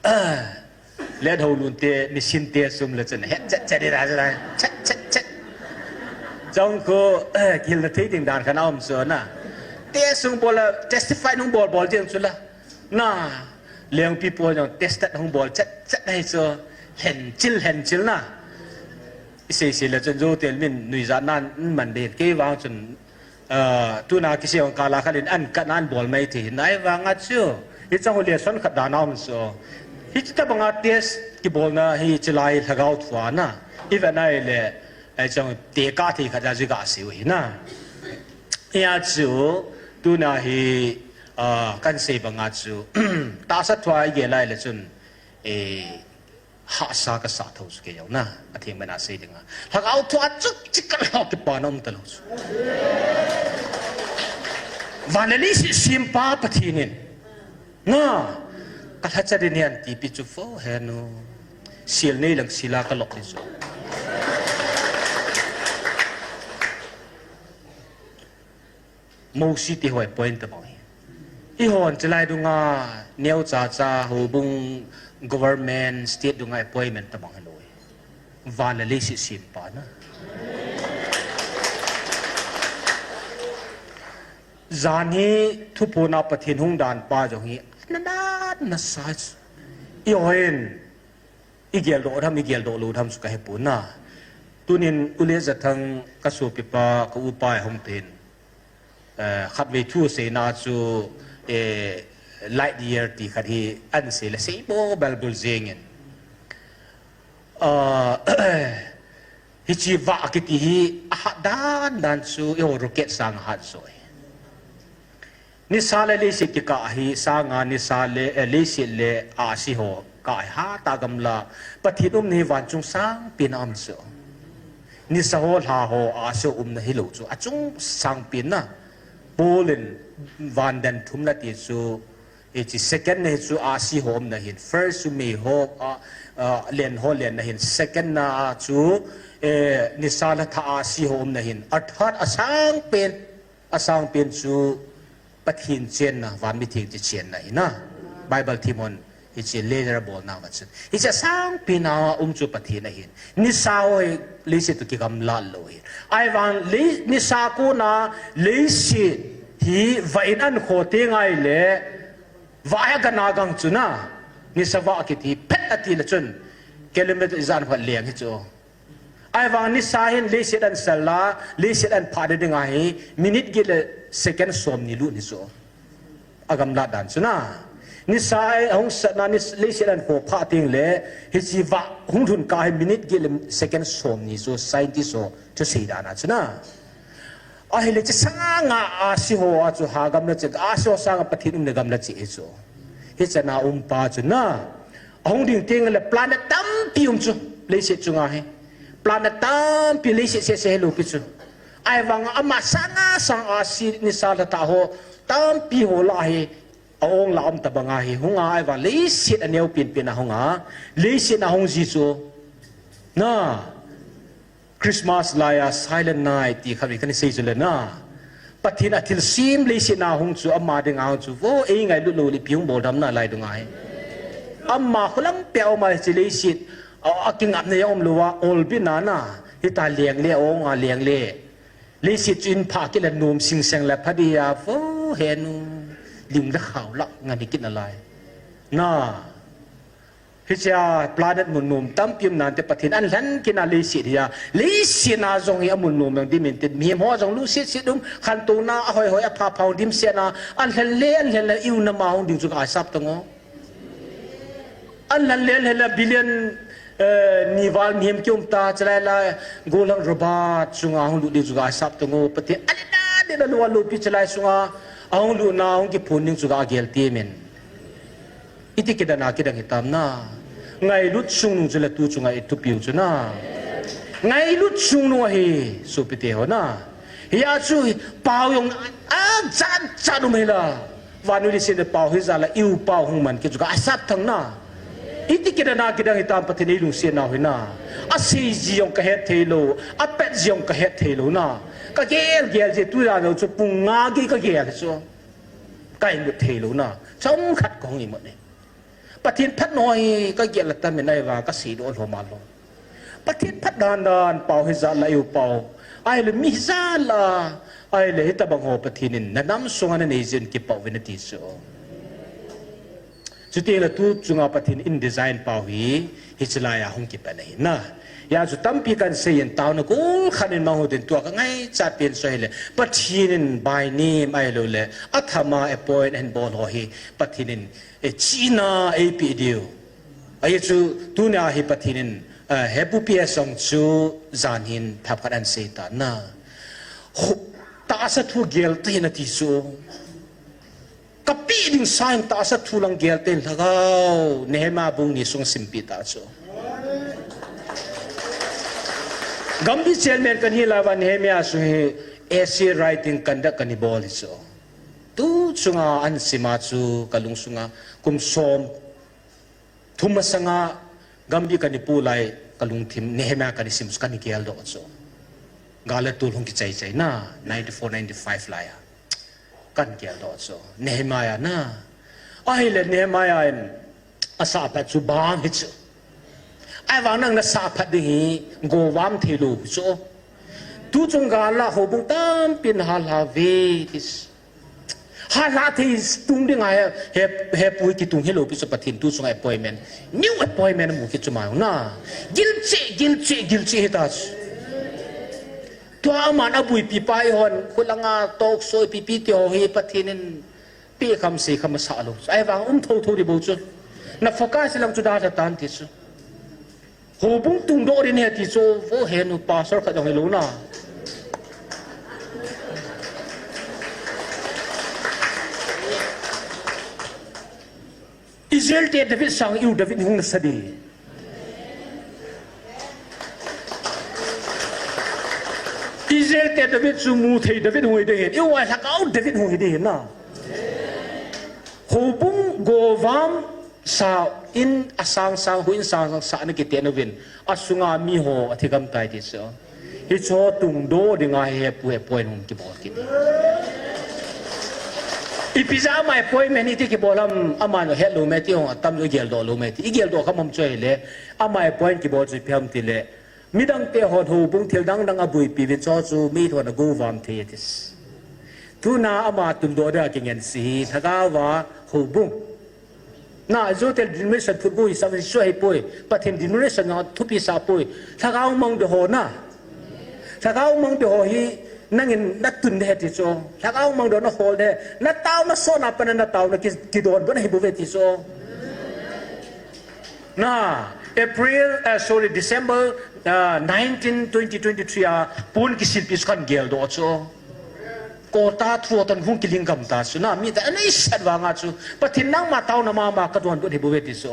Ah, let ho lun te, machine te sum le chun, het chet chet ding da, chet, chet, chet. Jong ko, eh, kihil na thei ding dan khat a um chu na. Te sum bol la, testify nung bol bol ding chu la. Na, lengpi po jong tested hung bol chet chet ahi chu, lhen chil, lhen chil na. I sei sei le chun jou tel min nuijat nan man ding kei vang chun, ah, tuna kisei ong kala khat in an ka nan bol mai thei hin nai vang a chu. Hiche ho le son khat dan a um chu. Hiche tabanga test kibolna hi chilai lhagao thua na. I ve nai le, ai chang te ka thei khat ja ji ga siu hi na. Hia chu, tuna hi, ah, kan sei banga chu, tahsa thua i gel lai le chun, eh, hahsa ka sa tho chu kei jong na, atheng bena sei dinga. Lhagao thua chu, chi ka lhau kipa na um ta lou chu. Van le leiset sempa Pathen in. Nga, ka lhacha ding ahi ti pi chu fo he nu. Sil nei lang sila ka lok ding chu. Mosi te hoi point ta bang hi. Eihon chulai dunga neocha cha houbung government state dunga appointment tabang hilou. Van le leiset sempa na. Jan hi thuphon a Pathen hung dan pa jong hi na, na, nasa. Eihon igeldoh tham, igeldoh lou tham chu kahepon na. Tunin U Lejathang kasopipa, ka upa ahung tin. Eh, khatvei thu seina chu, eh, light year ti khat hi ahin sei le sei bou bel bul jengin. Ah, hiche vah kiti hi ahat dan dan chu eiho rocket sang ahat joi. Nisa le leiset kikah hi sanga nisa le, eh, leiset le ahsi ho kah hi hat a gamla Pathen umna hi vanchung sangpen a um chu. Nisa ho lha ho ahsi ho umna hilou chu achung sangpen na. Paul in van den thum na ti chu, eh, hiche second na hi chu ahsi ho umna hin. First chu mei ho, ah, ah, len ho lenna hin. Second na chu, eh, nisa le tha ahsi ho umna hin. Athat asangpen, asangpen chu Pathen chenna, van mithengte chenna hi na. Bible themhon hiche layer abolna va chun. Hiche asangpen a um chu Pathen ahin. Nisa ho hi leiset toh kigamlat lou ahin. Ahivang lei, nisa kona leiset hi vah in ahin kho teng ahile, vah hi agang agang chu na. Nisa vah kiti hi phet ati le chun kilometer ijat khat leng hi chu. Ahivang nisa hin leiset ahin sel a, leiset ahin phah ding ding ahi, minute get le second somni lut hi chu. Agamlat dan chu na. Nisa ahung sat na, nis-, leiset ahin kho phah teng le, hiche vah hung lhun kah hi minute get le second somni chu, scientist ho thusei dan a chu na. Ahile hiche sanga ahsi ho a chu ha gamla che, ahsi ho sanga Pathen umna gamla che hi chu. Hiche na um pa chu na. Ahung ding teng le planet tampi um chu, leiset chunga hi. Planet tampi leiset sese hilou pi chu. Ahivang ama sanga sang ahsi nisa le tha ho tampi ho lah hi. A-ong la um tabang ahi, hung a, ahivang leiset aneo penpen a hung a, leiset a hung ji chu. Na, Christmas lai a Silent Night ti khat vei kana sei chu le na. Pathen a thilsem leiset a hung chu, ama ding a hung chu, vo, eingailut lou le ipi hung bol dem na lai dunga hi. Ama kholang pia um a hiche leiset, a, akingapna jong um lou a, olbina na, hita leng le, a-ong a leng le. Leiset chu in pha kit le nom singseng le pha dia vo henu ling le khao lah ngan hi kit nalai. Na. Hiche a planet mun nom tampi um nante Pathen ahin lhen kit na leiset hi a. Leiset na jong hi amun nom jong dimin tin. Mihem ho jong lu set set um khantouna ahoi hoi apha pha dimset na. Ahin lhen le, ahin lhen le iu na ma hung ding chu ka sap tang o. Ahin lhen le, ahin lhen le billion, eh, ni val mihem kium ta, chulai la, gollhang robot chunga hung lut ding chu ka sap tang o, Pathen, ahin lhen le, ahin lhen le, lou a loupi chulai sunga, ahung lut na, hung kiphun ding chu ka gel temin. Iti kidan a kidang hitam na. Ngailut chungnung chu le tu chunga i thupiu chu na. Ngailut chungnung ahi, sopite ho na. Hia chu pao jong ajat jat um hila. Vannoi leiset le pao hijat la iu pao hung man kit chu ka sap tang na. Iti kidan a kidang hitam Pathen eilungset nau hi na. Asei ji jong kahet thei lou, apet ji jong kahet thei lou na. Kagel gel ji tu jat lou chu pung nga gei kagel chu. Ka imut thei lou na. Chomkhat kahung imut e. Pathen phatna hi kagel a tamin ahivang kasei doh lou ma lou. Pathen phat dan dan pao hijat la iu pao. Ahile mi hijat la. Ahile hitabang ho Pathen in nanam sunga nanei jeh in kipah uvin ati chu. Chuti le tu chunga Pathen in design pao hi, hiche lai a hung kipan ahi na. Hia chu tampi kan sei in taona gol khat in mang u tin tua ka ngaichat pen chu ahile. Pathen in by name ahilou le, athama appoint ahin bol ho hi, Pathen in e, chihna eipeh diu. Ahi chu, tunia hi Pathen in, eh, Hepu P S jong chu jan hin thapkhat ahin sei ta na. Ho, tahsa thu gel tahih in ati chu. Kapeh ding sang tahsa thu lang gel tahih in Lhagao, Nehemiah bung ni sung simpeh ta chu. Gambih chairman kahi lai uva Nehemiah chu hi essay writing conduct kana bol hi chu. Tu chunga ahin sim a chu kalung sunga kum som thum masanga Gambih kana po lai kalungthim Nehemiah kana sim chu kana geldoh chu. Gal le tol hung kichai chai na, ninety four, ninety five lai a. Kan geldoh chu Nehemiah na. Ahile Nehemiah in asah phat chu bang hi chu. Ahivang nang nasah phat ding hi govam thei lou chu. Tu chung gal a houbung tampin hal hal ve ti chu. Hal hal thei tung ding a he, he, he pui kitung hilou pi chu Pathen tu chung appointment. New appointment mu kit chu ma na. Gilcheh, gilcheh, gilcheh hita chu. Tua aman abuipi pa ihon, khulanga talk show pipi ti ho hi Pathen in pi kham sei kham asah lou. Ahivang um thotho ding bou chu. Na focus lang chu dalha tan ti chu. Houbung tungdoh ding ahi ti chu, vo henu pastor khat jong hilou na. Israel te David sang iu David hung nasa ding. Israel te David chu mu thei David hung hi ding ahin. Iu a lhagao David hung hi ding ahin na. Houbung govam sa in asang sang, hu in sang sang sa na kiten uvin. Asunga miho athi gam tai ti chu. Hicho tungdoh dinga hi hepu appoint hung kibol kit. Ipi jeh a ama appointment iti kibol ham, aman ahet lou me ti hung atam lou igeldoh lou me ti. Igeldoh kha mong chu ahile, ama appoint kibol chu ipi ham tile. Midang te hon houbung thil dang dang abuipi uvin cho chu mi thon agovam thei ati. Tuna ama tungdoh dinga kingen si hi, lhagao va houbung. Na, Israel denomination phutbu hi sa, sa hipoi. Pathen denomination na thupi sa poi. Lhagao mang de ho na. Lhagao mang de ho hi nangin natun de ti chu. Lhagao mang de nahol de. Natao nasona pana natao na ki, kidon bona hi bou ve ti chu. Na, April, uh, sorry, December, uh, nineteen, twenty twenty-three a pon kisilpi chu kan geldoh chu. Kota thua tan hung kiling gam ta chu na, mi ta anei sat vanga chu. Pathen nangma taona mama kadon don hi bou ve ti chu.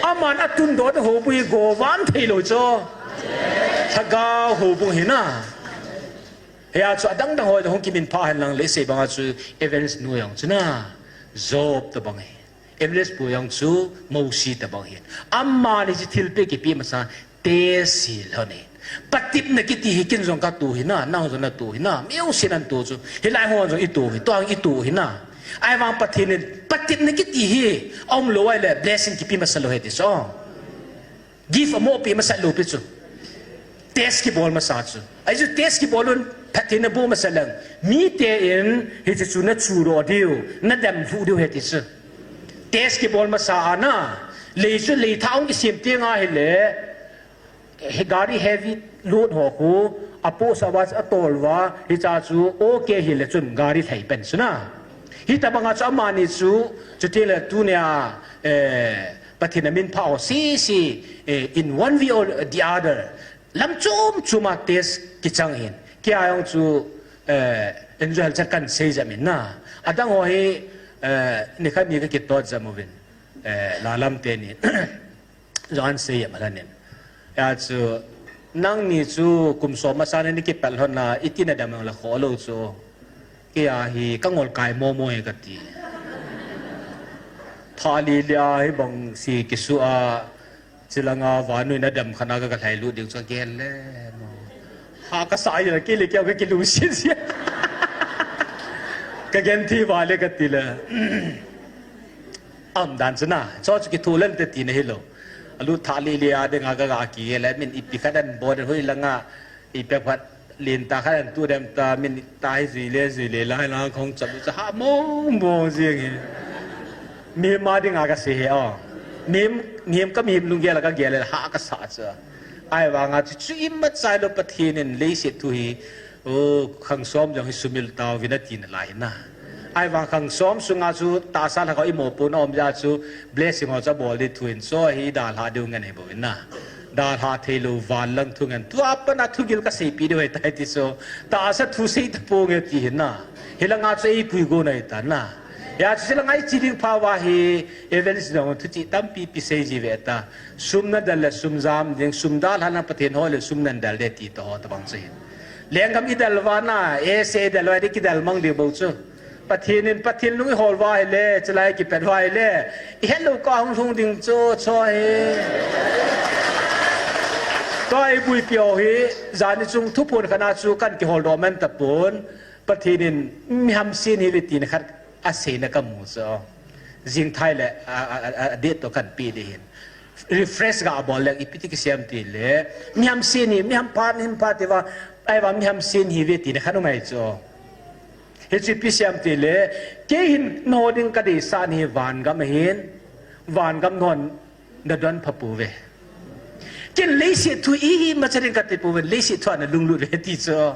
Aman atundoh te houbung hi govam thei lou chu. Lhagao houbung hi na. Hia chu adang dang hoi hung kiminphah hen lang le sei banga chu Evans nu jong chu na. Job tabang hi. Evangelist pu jong chu Mosi tabang hin. Amani chu thilpeh kipe masa test hi lhon in. Patepna kiti hi ken jong katoh hi na, nang jong natoh hi na, miusen anatoh chu. Hilai ho jong itoh hi, tua itoh hi na. Ahivang Pathen in patepna kiti hi aumlou ahile blessing kipe masa lou ahi ti chu. Gift amoh peh masat lou pi chu. Test kibol masa chu. Ahi chu test kibol un, phatthei naboh masa leng. Mite in hiche chu nachudoh diu, nadem lhuh diu ahi ti chu. Test kibol masa a na, lei chu lei thah hung kisem teng ahile, he gari heavy load ho khu, apoh sa uva, atol uva, hiche chu okay hile chun gari lhai pen chu na. Hitabanga chu amani chu, chuti le tunia, eh, Pathen a minphah ho sese, eh, in one way or the other. Lam chom chom a test kichang hin. Kei a jong chu, eh, enjoy hal chan kan sei jam in na. Adang ho hi, eh, nikhat ni kakitot jam uvin. Eh, Lalam teni. Jong an sei jam hal in. Hia chu, nangni chu kum som masa na nei kipel lhon na, iti nadem jong le kholou chu. Kei a hi kangol kai momo e kati. Thah lili a hibang si kisu a, chulanga vannoi nadem khat na ka, kalhailut ding chu agel le mo. Ha kasa jeng le kei le kei a kakilungset jeng. Kagenthei val e kati le. Aumdan chu na, chu chu kitholen te tina hilou. Alut thah lili a dinga ka, kakigel le, min ipi khat anabol den hoilanga, ipi khat lentah khat anatoh dem ta, min ta hi jui le, jui le, lai lang khong chap chu ha mong mong jeng hi. Mihem a dinga kasei hi o. Mihem, mihem ka mihem lunggel a kagel le ha kasa chu. Ahivanga chu, chu imacha lou Pathen in leiset thu hi, o, khang som jong hi sumil tauvin ati nalai na. Ahivang khang som sunga chu tahsa lhagao imopohna um jeh a chu blessing ho chu abol ding thu hin chu hi dalha diu ngen hi bou hin na. Dalha theilou van lang thu ngen. Tua pat a thugil kaseipeh diu ahitai ti chu. Tahsa thu sei tapong e ti hin na. Hilanga chu eipui gon ahitan na. Hia chu hilanga iche ding pha uva hi evangelist jong thuchih tampi pi sei ji ve ta. Sum nadel le sum jam ding, sum dalha na Pathen hol le sum nadel ding ti toh ho tabang chu hin. Lenggam idel uva na, ese idel uva ding kidel mang ding bou chu. Pathen in, Pathen lung ihol uva ahile, chulai kipet uva ahile, ihet lou kah hung lhung ding chu, chu hi. Tua ibuipi ho hi, jani chung thuphon khat na chu kan kiholdoh man tapon. Pathen in miham sen hive tina khat aseina kamu chu. Jingthai le a, a, a, a date to kanpe ding ahin. Refresh ga bol le ipi ti kisei em tile, miham sen hi, miham phat, him phat tiva, ahivang miham sen hive tina khat um ahi chu. Hichu ipi sei em tile, kei hin nangho ding kadeisah hi vangam ahin, vangam nangho nadon pha pouve. Ken leiset thu imacha ding kati pouve, leiset thu a nalunglut uve ti chu.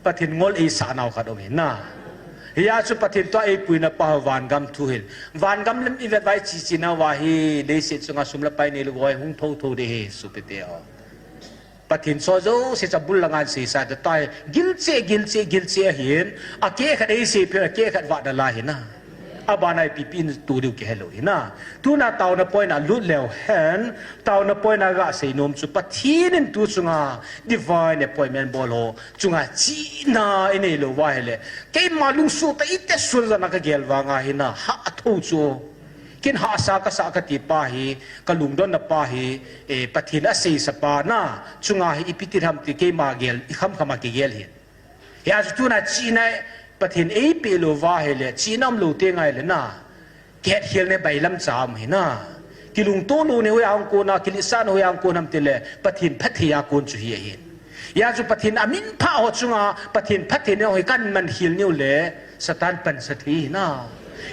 Pathen ngol eisah nau khat um ahi na. Hia chu Pathen toh eipuina pa vangam thu ahin. Vangam lam ivet uva iche che nauva hi leiset chunga sum le pai neilou ho hung thotho ding ahi sopite ho. Pathen chu ajouse chu abul langa seisa te tai, gilcheh, gilcheh, gilcheh ahin, akeh khat eiseipeh, akeh khat vah dalha ahi na. Abana ipipi in tu diu kihelou ahi na. Tuna taona point a lut leu hen, taona point a gasei nom chu Pathen in tu chunga divine appointment bol ho chunga chihna inei lou uva ahile, keima lungsuh tah ite sul jana kagel vanga ahi na, hah tho chu. Ken hahsa kasah kati pa hi, kalungdonna pa hi, eh, Pathen aseisa pa na, chunga hi ipi ti ham ti keima gel, ikhamkham a kigel ahin. Hia chu tuna chihna Pathen eipeh lou uva ahile, chihna umlou teng ahile na, kihetkhelna bailam cha um ahi na. Kilungtoh louna hoi a hung kon a, kiletsahna hoi a hung kon ham tile, Pathen phatthei a kon chu hi ahin. Hia chu Pathen amin phah ho chunga, Pathen phattheina ho hi kahin mankhel uleh, Satan pansa thei ahi na.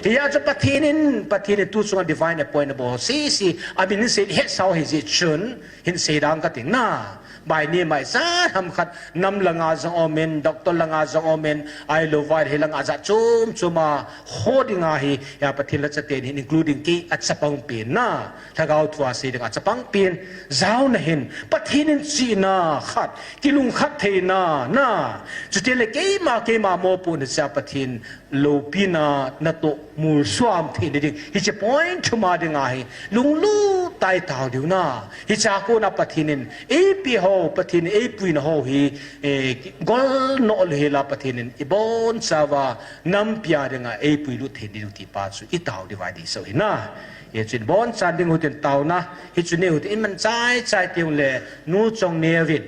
Hia chu Pathen in, Pathen in tu chunga divine appointment bol ho sese, amin sei hetsau ahi jeh chun, hin seidang kating na. By name a ijat ham khat, nam langa jong umin, doctor langa jong umin, ahilou vai hi langa jat chom chom a, ho dinga hi, hia Pathen lhacha ten hin, including kei a chapang pen na. Lhagao thua sei dinga chapang pen, jaona hin, Pathen in chihna khat, kilungkhat theina, na. Chutile keima, keima mopohna cha Pathen loupina natoh molso theina ding. Hiche point thum a dinga hi, lunglut tah a itao diu na. Hiche a kona Pathen in eipeh ho, Pathen in eipuina ho hi, eh, golnoh lou hela Pathen in ibonchauva nampi a dinga eipuilut thei diu ti pa chu itao diu va deisah ahi na. Hichun bonchan ding hitin taona, hichu neiho tin iman chai chai teng uleh, nu Chongneo vin,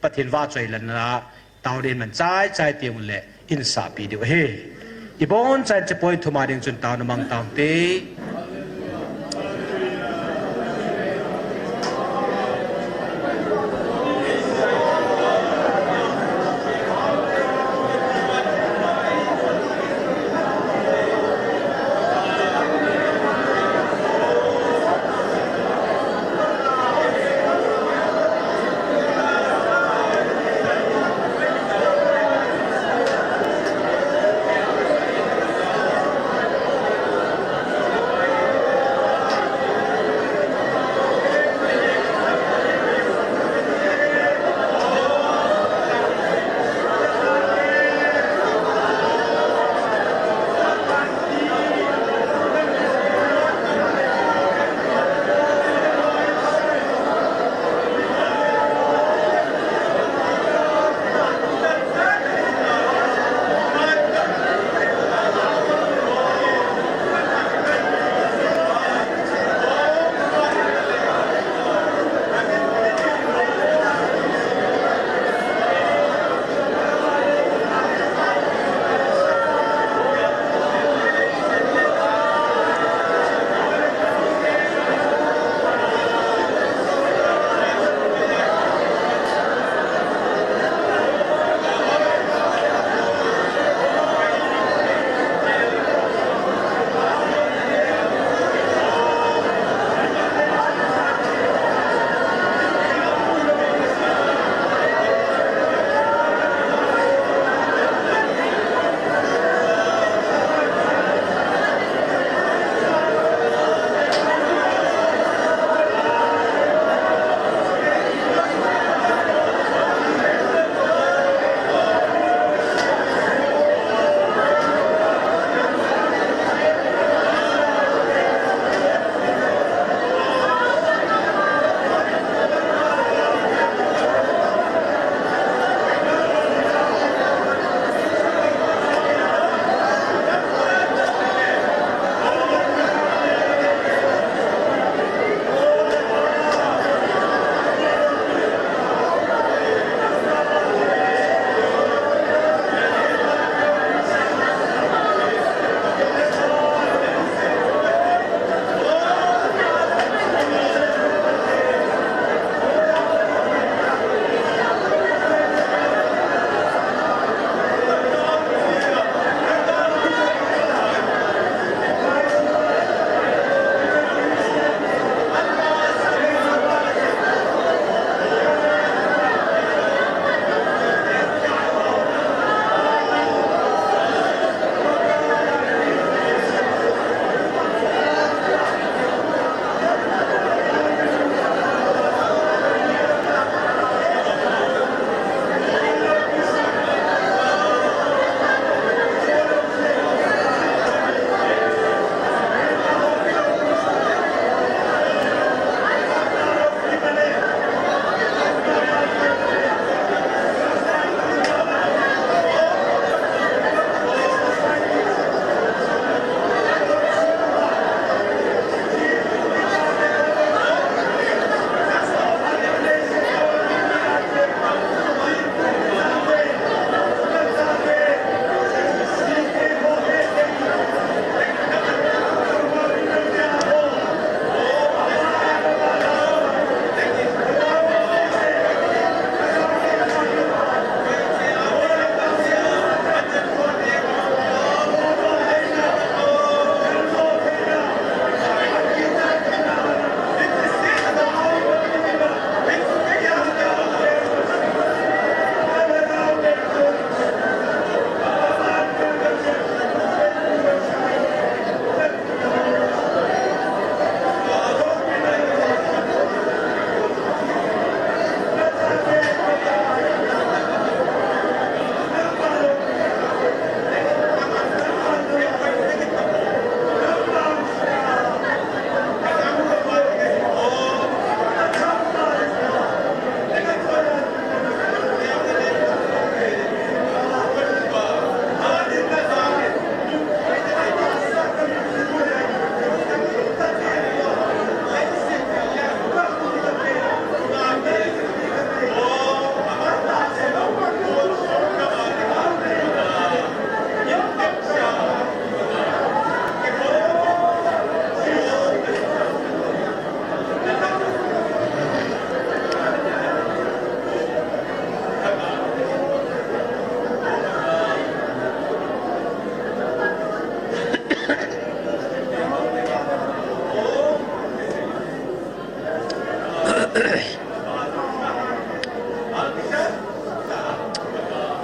Pathen vahchoi lana, taona iman chai chai teng uleh, insahpi diu ahi. Ibonchan hiche point thum a ding chun taona mang tau hite.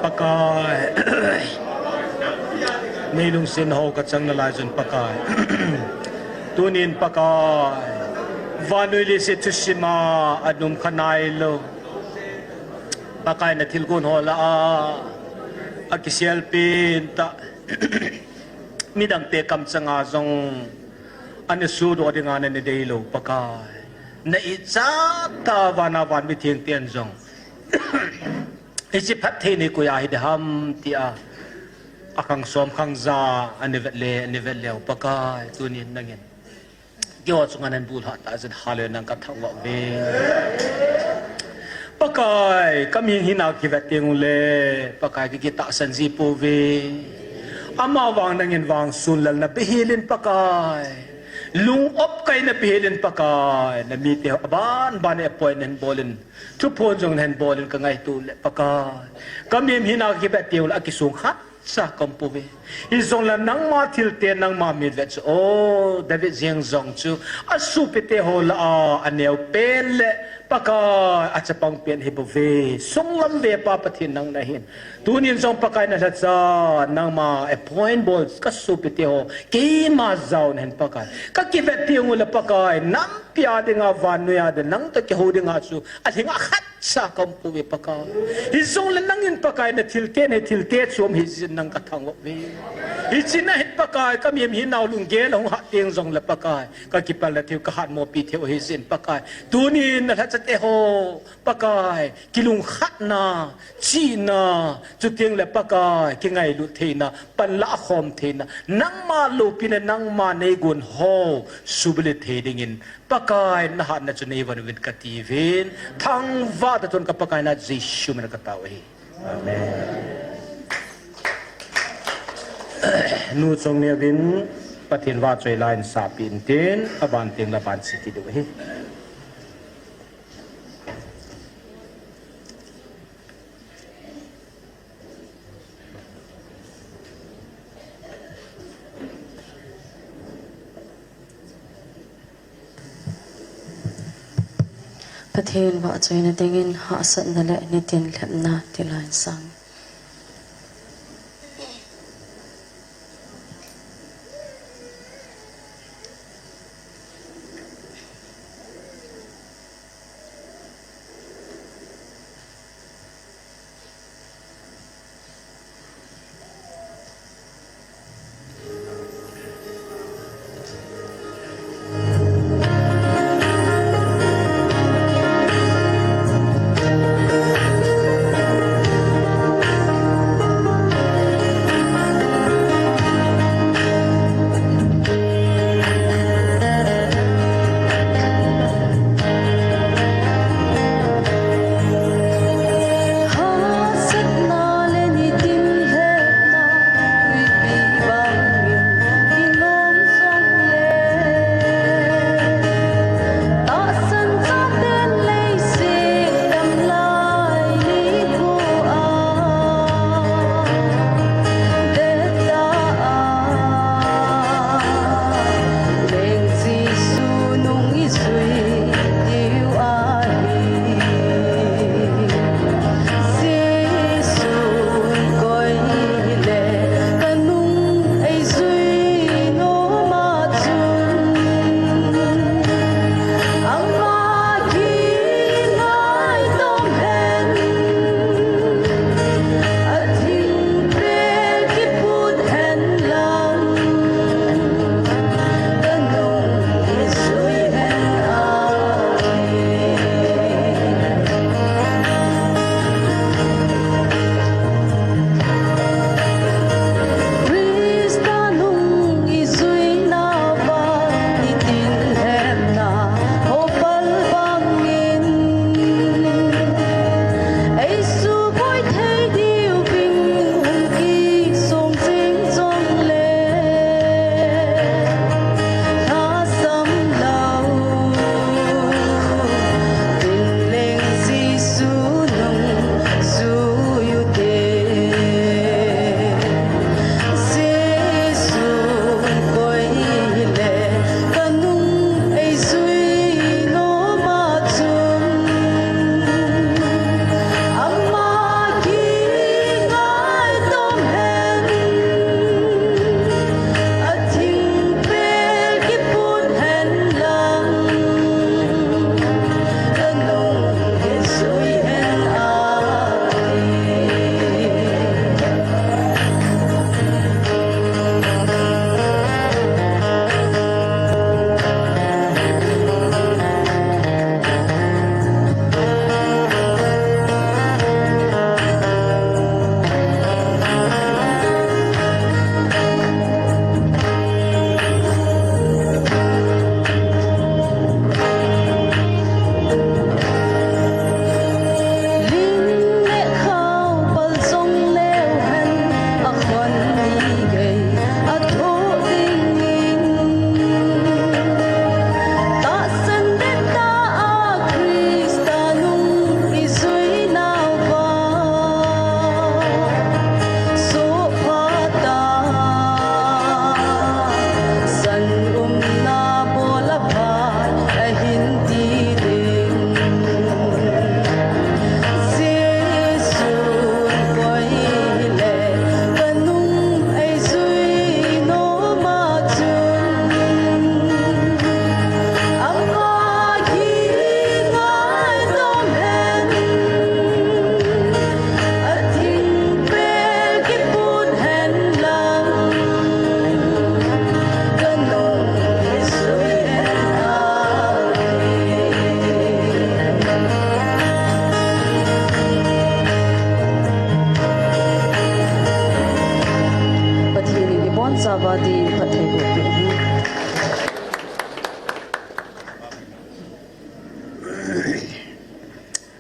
Pakai, nei lungset ho kachang nalai chun Pakai. Tunin Pakai, vannoi leiset thusima anung kha nailou. Pakai, na thilgon ho lah a, akiselpen tah. Midangte kamchanga jong ana sudoh dinga na nei deilou Pakai. Na ichat tah vana vanmi thengten jong hiche phatthei nei koiya hiding ham tia akhang som khang ja ana vet le, ana vet leu Pakai, tunin nangin keiho chunga nahin bulhah tah jeh in hallelujah nang kathangvah uve. Pakai, ka mihem hina kivet teng uleh Pakai, ka kitahsan ji pouve. Amavang nangin vang sunlal na behelin Pakai, lung-op kai na behelin Pakai, na mite aban ban appoint nahin bolin, thuphon jong nahin bolin ka ngaito uleh Pakai, ka mihem hina kivet teng uleh akisung khat cha ka um pouve. Hijongle nangma thilte, nangma mitvet chu, o David jeng jong chu asopite ho lah a aneo pen le Pakai, achapang pen hi bouve. Sunglam vepa Pathen nang nahin, tunin jong Pakai na lhacha nangma appoint bol ka sopite ho keima jaona hin Pakai, ka kivet teng uleh Pakai, nampi a dinga vannoi a dinga nang toh kihou dinga chu alhing a khat cha ka um pouve Pakai. Hijongle nangin Pakai na thilten hi thilte chom hijeh in nang kathangvah uve. Hiche na hin Pakai, ka mihem hinau lunggel hung hat teng jongle Pakai, ka kipalna theiu, ka hatmopi theiu hijeh in Pakai, tunin na lhachate ho Pakai, kilungkhatna, chihna, chuteng le Pakai, kingailut theina, panlah khom theina, nangma loupina, nangma neigon ho subulhit thei dingin Pakai, na hatna chu nei von uvin kati uvin, thangvah tah tah in ka Pakai na Jesu min a katao ahi. Amen. Nu Chongneo vin Pathen vahchoi la in sapi intin, aban teng le aban che kit diu ahi. Pathen vahchoina dingin hahsatna le nitin lhepna ti la in sang.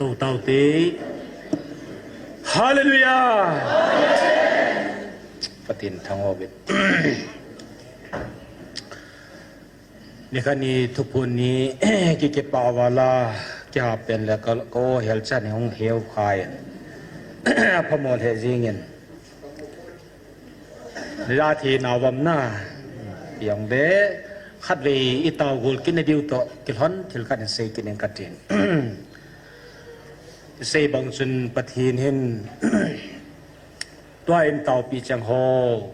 Tau tau te. Hallelujah. Pathen thangvah uvin. Nikhat ni thuphon ni kikipah vala kiha pen le ka, ka o hel chan hung heu khai. Aphamol he jingin. Jathi na vamna. Jong le khatvei i tao gol kit na diu toh kilhon thil khat in sei kit ning katin. Sei bang chun Pathen hin tua in taopi chang ho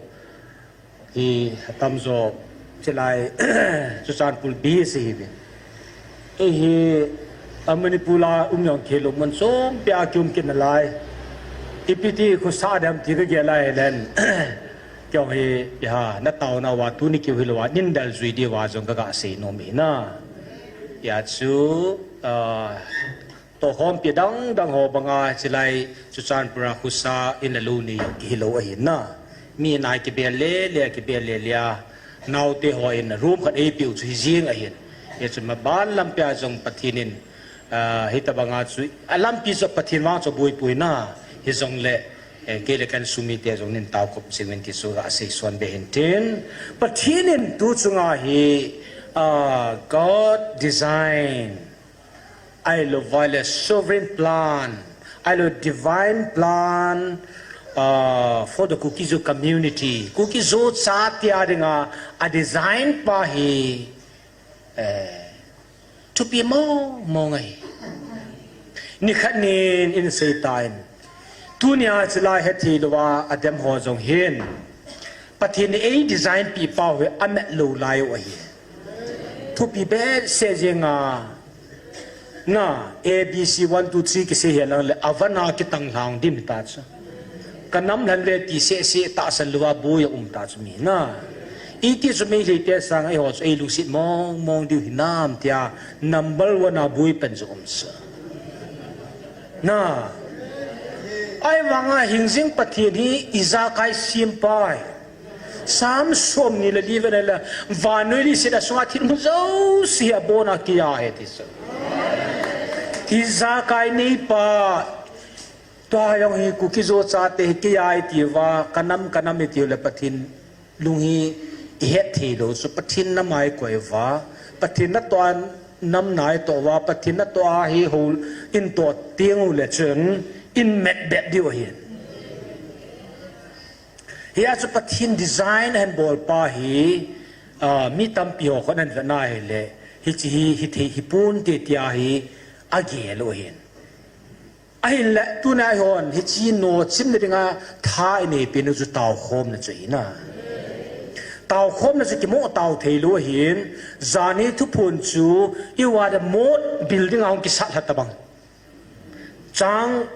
hi atamjo chilai Churachandpur B C hi. Eihi a Manipur a um jong khel um mun chom pia kium kit nalai. Ipi ti khu sa dem ti ka gel lai len. Kyo hi ya na tao na va tuni kiu hi lo va nin dal jui di va jong ka ga sei nom hi na. Ya chu, ah, tohkhompi dang dang ho banga chilai Churachandpur a khusa in la lu ni jong kihi lo ahi na. Mi nai kibel le le kibel le le a. Naote ho in room khat ei piu chu hi jing ahin. Hichu maban lampi a jong Pathen in, ah, hitabanga chu, a lampi chu Pathen vang chu buipui na. Hijongle, eh, kei le kan sumite jong nin tao kop jing uvin ti chu ga sei suan be hin tin. Pathen in tu chunga hi, ah, God design. Ahilou vai le sovereign plan, ahilou divine plan, uh, for the Kuki-Zo community. Kuki-Zo chate a dinga a design pa hi, eh, thupi mong mong ahi. Nikhat nin in sei tan. Tunia chilai hethei louva a dem ho jong hin. Pathen in ei design pi pa hi a met lou lai u ahi. Thupi behseh jeng a. Na, A B C one two three kisei hi lang le, a van a kitang lhang dim ta chu. Ka nam lhan ve ti seh seh tahsan louva boi a um ta chu mi na. Iti chu Meitei te sang eiho chu ei lungset mong mong diu hinam tia number one a boi pen chu um chu. Na. Ahivanga hing jing Pathen hi ijakai sem pa hi. Sam som ni le li ven a la, vannoi leiset a sunga thil mu jouse hi abon a kia ahi ti chu. Ijakai nei pa, tua jong hi Kuki-Zo chate hi kia ahi ti uva, ka nam, ka nam i ti u le Pathen lung hi i het thei lou chu, Pathen nam a i koi uva, Pathen natoh a nam na i toh uva, Pathen natoh a hi hou in toh teng u le chun, in met bet diu ahi. Hia chu Pathen design ahin bol pa hi, ah, mi tampi ho khon ahin vet na hile, hiche hi, hithei, hi pon te tia hi, agel u ahin. Ahinle, tuna eihon, hiche nochimna dinga tha i nei pen u chu taokhomna chu ahi na. Taokhomna chu kimo tao thei lou ahin, jani thuphon chu, i uva le mot building a hung kisat lha tabang. Chang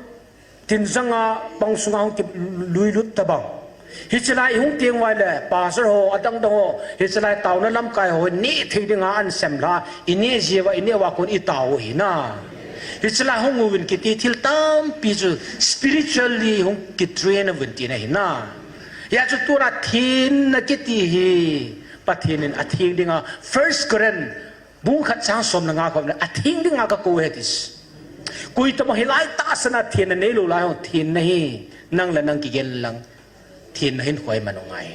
tin janga pang sunga hung kilui lut tabang. Hiche lai i hung teng uva le, pastor ho, adang dang ho, hiche lai taona lamkai ho, neh thei dinga ahin sem lha, i neh jeh uva, i neh uva kon i tao u ahi na. Hiche lai hung uvin kiti thil tampi chu spiritually hung kitrain uvin tina ahi na. Hia chu tua thenna kiti hi, Pathen in atheng dinga, First Corinth, Bung khat chang som le nga khom le, atheng dinga ka kou ahi ti chu. Koi tobang hilai tahsan a thenna neilou lai ho, thenna hi, nang le nang kigen lang, thenna hin hoi man u ngai.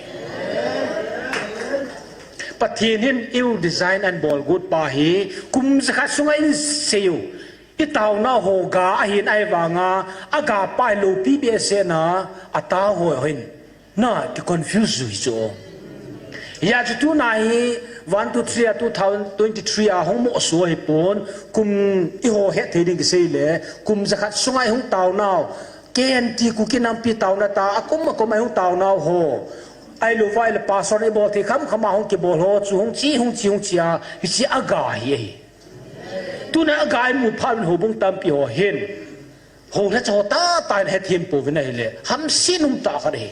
Pathen hin i u design ahin bol got pa hi, kum jakhat sunga in sei u, i taona ho ga ahin ahivanga, aga pa hi loupi behseh na, atao ho hin. Na, ki confuse jui chu. Hia chu tuna hi, one, two, three a, two thousand twenty-three a, hung mo so hi pon, kum i ho het thei ding kisei le, kum jakhat sunga i hung tao nau, K N T Kuki nampi taona ta, akum akum a i hung tao nau ho. Ahilou vai le pastor i bol thei kham kham a hung kibol ho, chu hung chi, hung chi, hung chi a, hiche aga hi ahi. Tuna aga i mu phat in houbung tampi ho hin. Hou le cho tata in hethem pouvin ahile, hamset um tah khat ahi.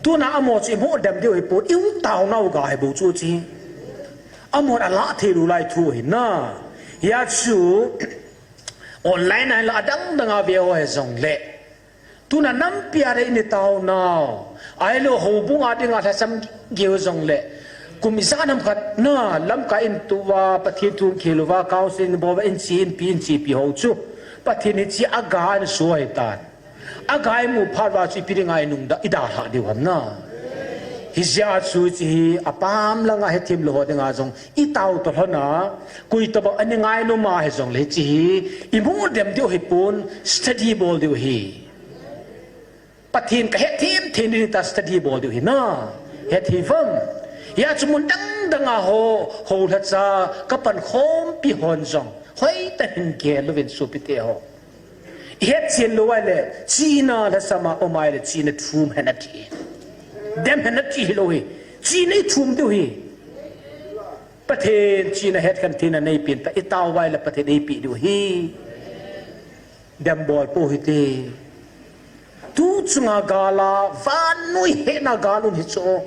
Tuna amaho chu i mo dem diu hi pon, i hung tao nau ga hi bou chu chi. Amaho a la thei lou lai thu ahi na. Hia chu, online a la adang dang a ve ho hi jong le. Tuna nampi a le in i tao nau. Ahilou houbung a dinga lhasam geu jong le. Kum ijat ham khat na lamkai in tou uva, Pathen thu khel uva, council in bol uva, in chi, in pi, in chi pi ho chu. Pathen hiche a ga in suai tan. A ga imu phat uva chu ipi dinga inungda, idalhah diu ham na. Hijeh a chu hiche hi apam langa hethem lou ho dinga jong itao toh lhon a, koi tobang ana ngainom a hijongle hiche hi imu dem diu hipon, study bol diu ahi. Pathen kahethem thei ding ta study bol diu ahi na. Hethem. Hijeh a chu mun dang dang a ho, ho lhacha kapankhompi hon jong hoitah in gel uvin sopite ho. Ihet chen lou uva ahile, chihna lhasam a um uva ahile, chihna thum hen ati. Dem hen ati hilou ahi. Chihna ithum diu ahi. Pathen chihna hetkhen theina neipen ta, itao uva ahile Pathen eipeh diu ahi. Dem bol pou hite. Tu chunga gal a, vannoi hetna gal um hi chu.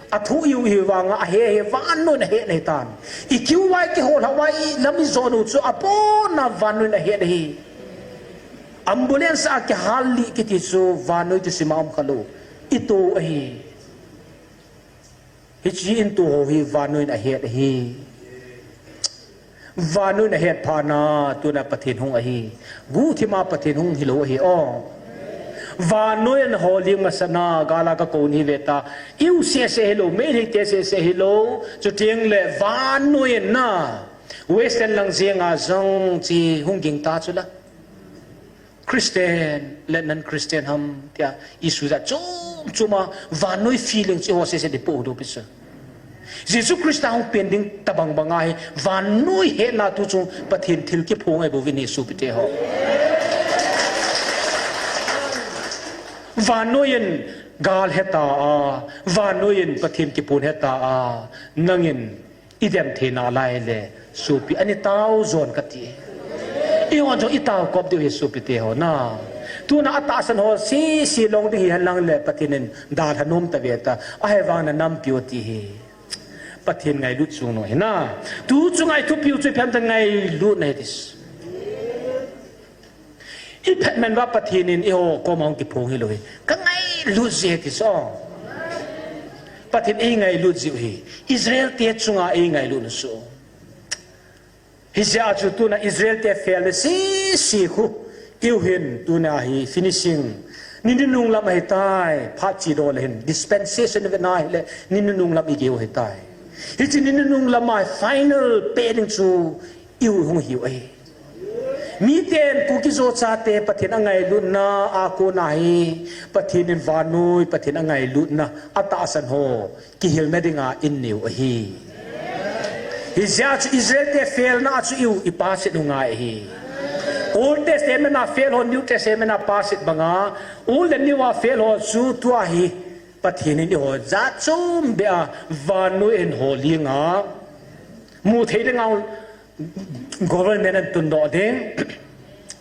Athu iu hi vanga, ahe hi vannoi in ahetna ahitan. Ikiu uva, ikihol uva, ilam ijon u chu abona vannoi in ahet ahi. Ambulance a kihal lih kiti chu vannoi thusim a um khalou. Ito ahi. Hiche in tou ho hi vannoi in ahet ahi. Vannoi in ahet phat na, tuna Pathen hung ahi. Guhthima Pathen hung hilou ahi o. Vannoi in holing masat na, gal a kakou nahi ve ta. Iu sese hilou, Meitei te sese hilou. Chuteng le vannoi in na. Western lang jenga jong hiche hung ging ta chu la. Christian le non-Christian ham tia issue jat chom chom a vannoi feeling chu eiho sese in ipoh doh pi chu. Jesu Christa hung pen ding tabang bang ahi, vannoi hetna tu chu Pathen thil kiphong ahi bouvin ahi sopite ho. Vannoi in gal heta a, vannoi in Pathen kipon heta a, nangin idem thei nalai le, sopi, ana tao jon kati. Eihon jong itao kop diu ahi sopite ho na. Tuna atahsan ho sese long ding hihen lang le Pathen in dalha nom tave ta. Ahivang na nampi u ti ahi. Pathen ngailut chung nom ahi na. Tu chunga ithupiu chu ipi ham itile ngailutna ahi ti. Iphatman uva Pathen in eiho koma hung kiphong hilou ahi. Kangailut jeh ahi ti chu. Pathen eingailut jeh u ahi. Israel te chunga eingailut u chu. Hijeh a chu tuna Israel te fail na sese khu. Eiho hin tuna hi finishing. Ni nunung lam ahitai, phat chedoh le hin. Dispensation ve na hile, ni nunung lam igei u ahitai. Hiche ni nunung lam a final peh ding chu eiho hung hiu ahi. Miten Kuki-Zo chate Pathen angailutna a kona hi, Pathen in vannoi, Pathen angailutna, atahsan ho, kihilna dinga einneiu ahi. Hijeh a chu Israel te fail na a chu eiho ipass u ngai ahi. Old Testament a fail ho, New Testament a pass banga, Old le New a fail ho chu tua hi, Pathen in eiho jat chom beh a, vannoi in holinga, mu thei dinga, government ahin tundoh ding,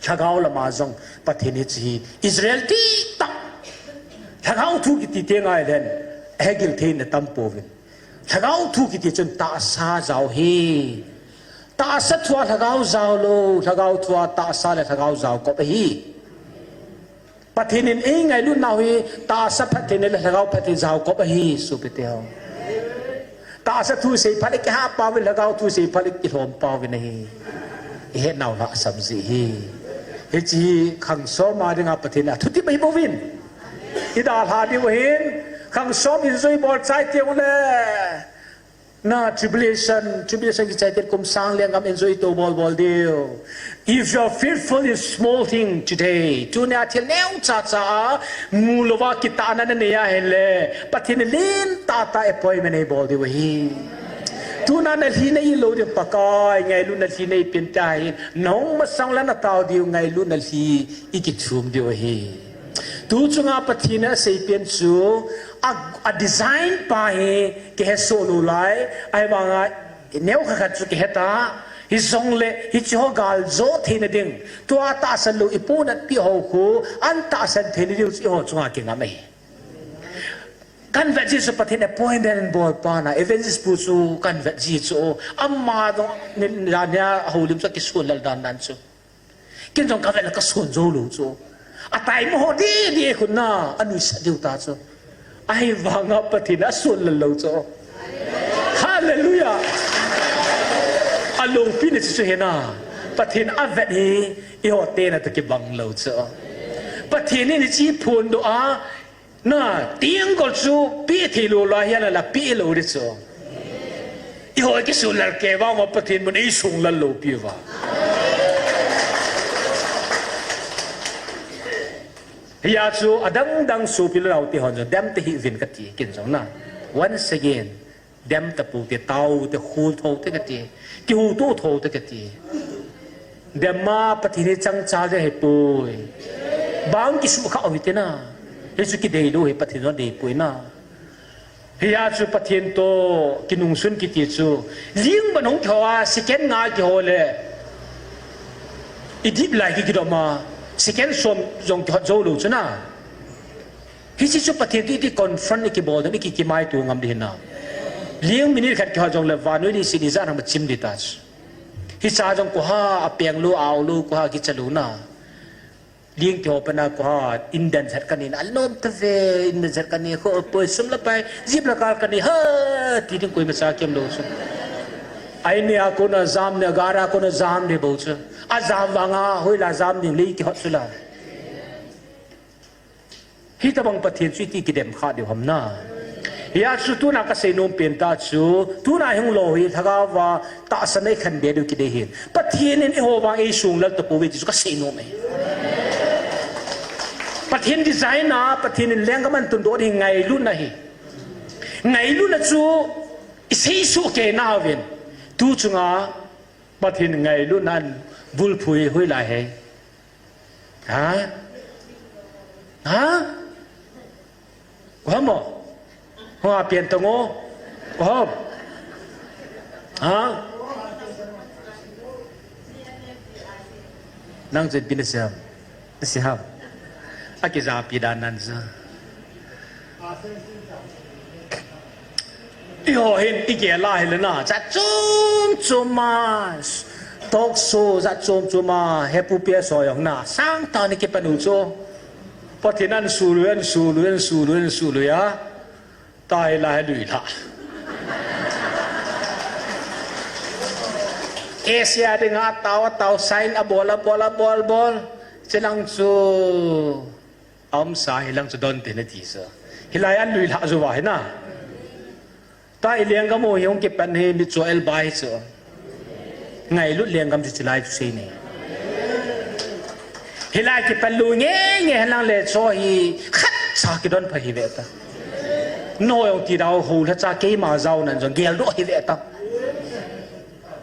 lhagao lama jong Pathen hiche hi Israel dihtah. Lhagao thu kiti teng ahile, ahegil theina tam pouvin. Lhagao thu kiti chun tahsa jao ahi. Tahsa thua lhagao jao lou, lhagao thua tahsa le lhagao jao kop ahi. Pathen in eingailut nau hi, tahsa phatthei le lhagao phatthei jao kop ahi, sopite ho. Tahsa thu sei phat le kihah pau vin, lhagao thu sei phat le kilhom pau vin ahi. Ihet nau lhasam jeh ahi. Hiche hi khang som a dinga Pathen in athutep ahi bouvin. Idalha diu ahin, khang som enjoy bol chai teng ule. Na tribulation, tribulation kichai teng kum sang le ngam enjoy to bol bol diu. If you are faithful in small thing today, tunia thil neocha cha a, mu louva kitahna nanei ahile, Pathen in lentah tah appointment eibol diu ahi. Tuna nalhi nei lou ding Pakai, ngailutna lhi neipen tahen, nahung masang le natao diu ngailutna lhi ikithum diu ahi. Tu chunga Pathen in aseipen chu, a, a design pa hi kihesoh lou lai, ahivanga, neo khat khat chu kihe ta, hijongle, hiche ho galjou theina ding, tua tahsan lou ipu natpi ho khu, ahin tahsan theina diu chu eiho chunga kingam ahi. Kahin vet ji chu Pathen appointment bol pa na, evangelist pu chu kahin vet ji chu, ama jong, ni, ni, nia, houlim chu kisun lel dan dan chu. Ken jong kavet le kasun jou lou chu. Ataimo ho didi khun na, anuisat diu ta chu. Ahivanga Pathen in asun lel lou chu. Hallelujah. Alungpi na chu chu hena. Pathen avet hi, eiho tena toh kibang lou chu. Pathen in hiche phondoh a, na, tiang gol chu, pe thei lou lai hian ala pe lou ding chu. Eiho kisuhlel kei vang uva Pathen mun eisuhlel lou pi uva. Hia chu adang dang sopi le nao te hon jong, dem tahih uvin kati, ken jong na. Once again, dem tapou te, tao te, hul tho te kati, kihu to tho te kati. Dem a Pathen hi chang cha le hepoi. Bang kisu kha u hite na. Hichu kidei lou hi Pathen jong dei poi na. Hia chu Pathen toh kinungsun kiti chu. Ling ban hung kiho a, second nga kiho le. Idip lai ki kidom a, second som jong kihot jou lou chu na. Hiche chu Pathen toh iti confront, iki bol ding, iki kimai tu ngam ding hina. Ling minute khat kihot jong le vannoi leiset ijat ham achim ding ta chu. Hicha jong koha apeng lou, ao lou, koha kicha lou na. Ling kiho pen a koha, in den jat kanei, alom tave, in den jat kanei, kho poi sum la pai, jeep la kal kanei, ha, ti ding koima cha kem lou chu. Ai ne a kona jam ne, gara kona jam ne bou chu. Ajam vang a, hoila jam ding lei kihot chu la. Hitabang Pathen chu iti kidem kha diu ham na. Hia chu tuna kasei nom pen ta chu, tuna hung lou hi lhagao va tahsan a ikhen be diu kidei hin. Pathen in eiho vang eisuhlel tapou ve ti chu kasei nom e. Pathen design a, Pathen in lenggam ahin tundoh ding ngailutna hi. Ngailutna chu isei suh kei nauvin. Tu chunga Pathen ngailutna ahin bulphu hi hoilai hi. Ha? Ha? Ko ham mo? Ho a pian tong o. Ko ham? Ha? Nang chen pin siam. Siam. Aki ja pi dan nan sa. Eiho hin igel a hile na, jat chom chom a, talk show jat chom chom a, hepu pia so jong na, sang tah in kipan u chu. Pathen in ahin suhlui, ahin suhlui, ahin suhlui, ahin suhlui a. Tua hi la hi lui la. Asia dinga tao, tao sign abol, abol, abol, bol. Chelang chu. Aumsa hilang chu don te nati sa. Hilai a lui lha juva hi na. Tua i lenggam u hi hung kipan hi mi chu el bai chu. Ngailut lenggam chu chilai chu sei ni. Hilai kipan lou nge nge hilang le chu hi khat cha kidon pha hi ve ta. Noi ong ti dau ho la cha keima jao nan jong gel doh hi ve ta.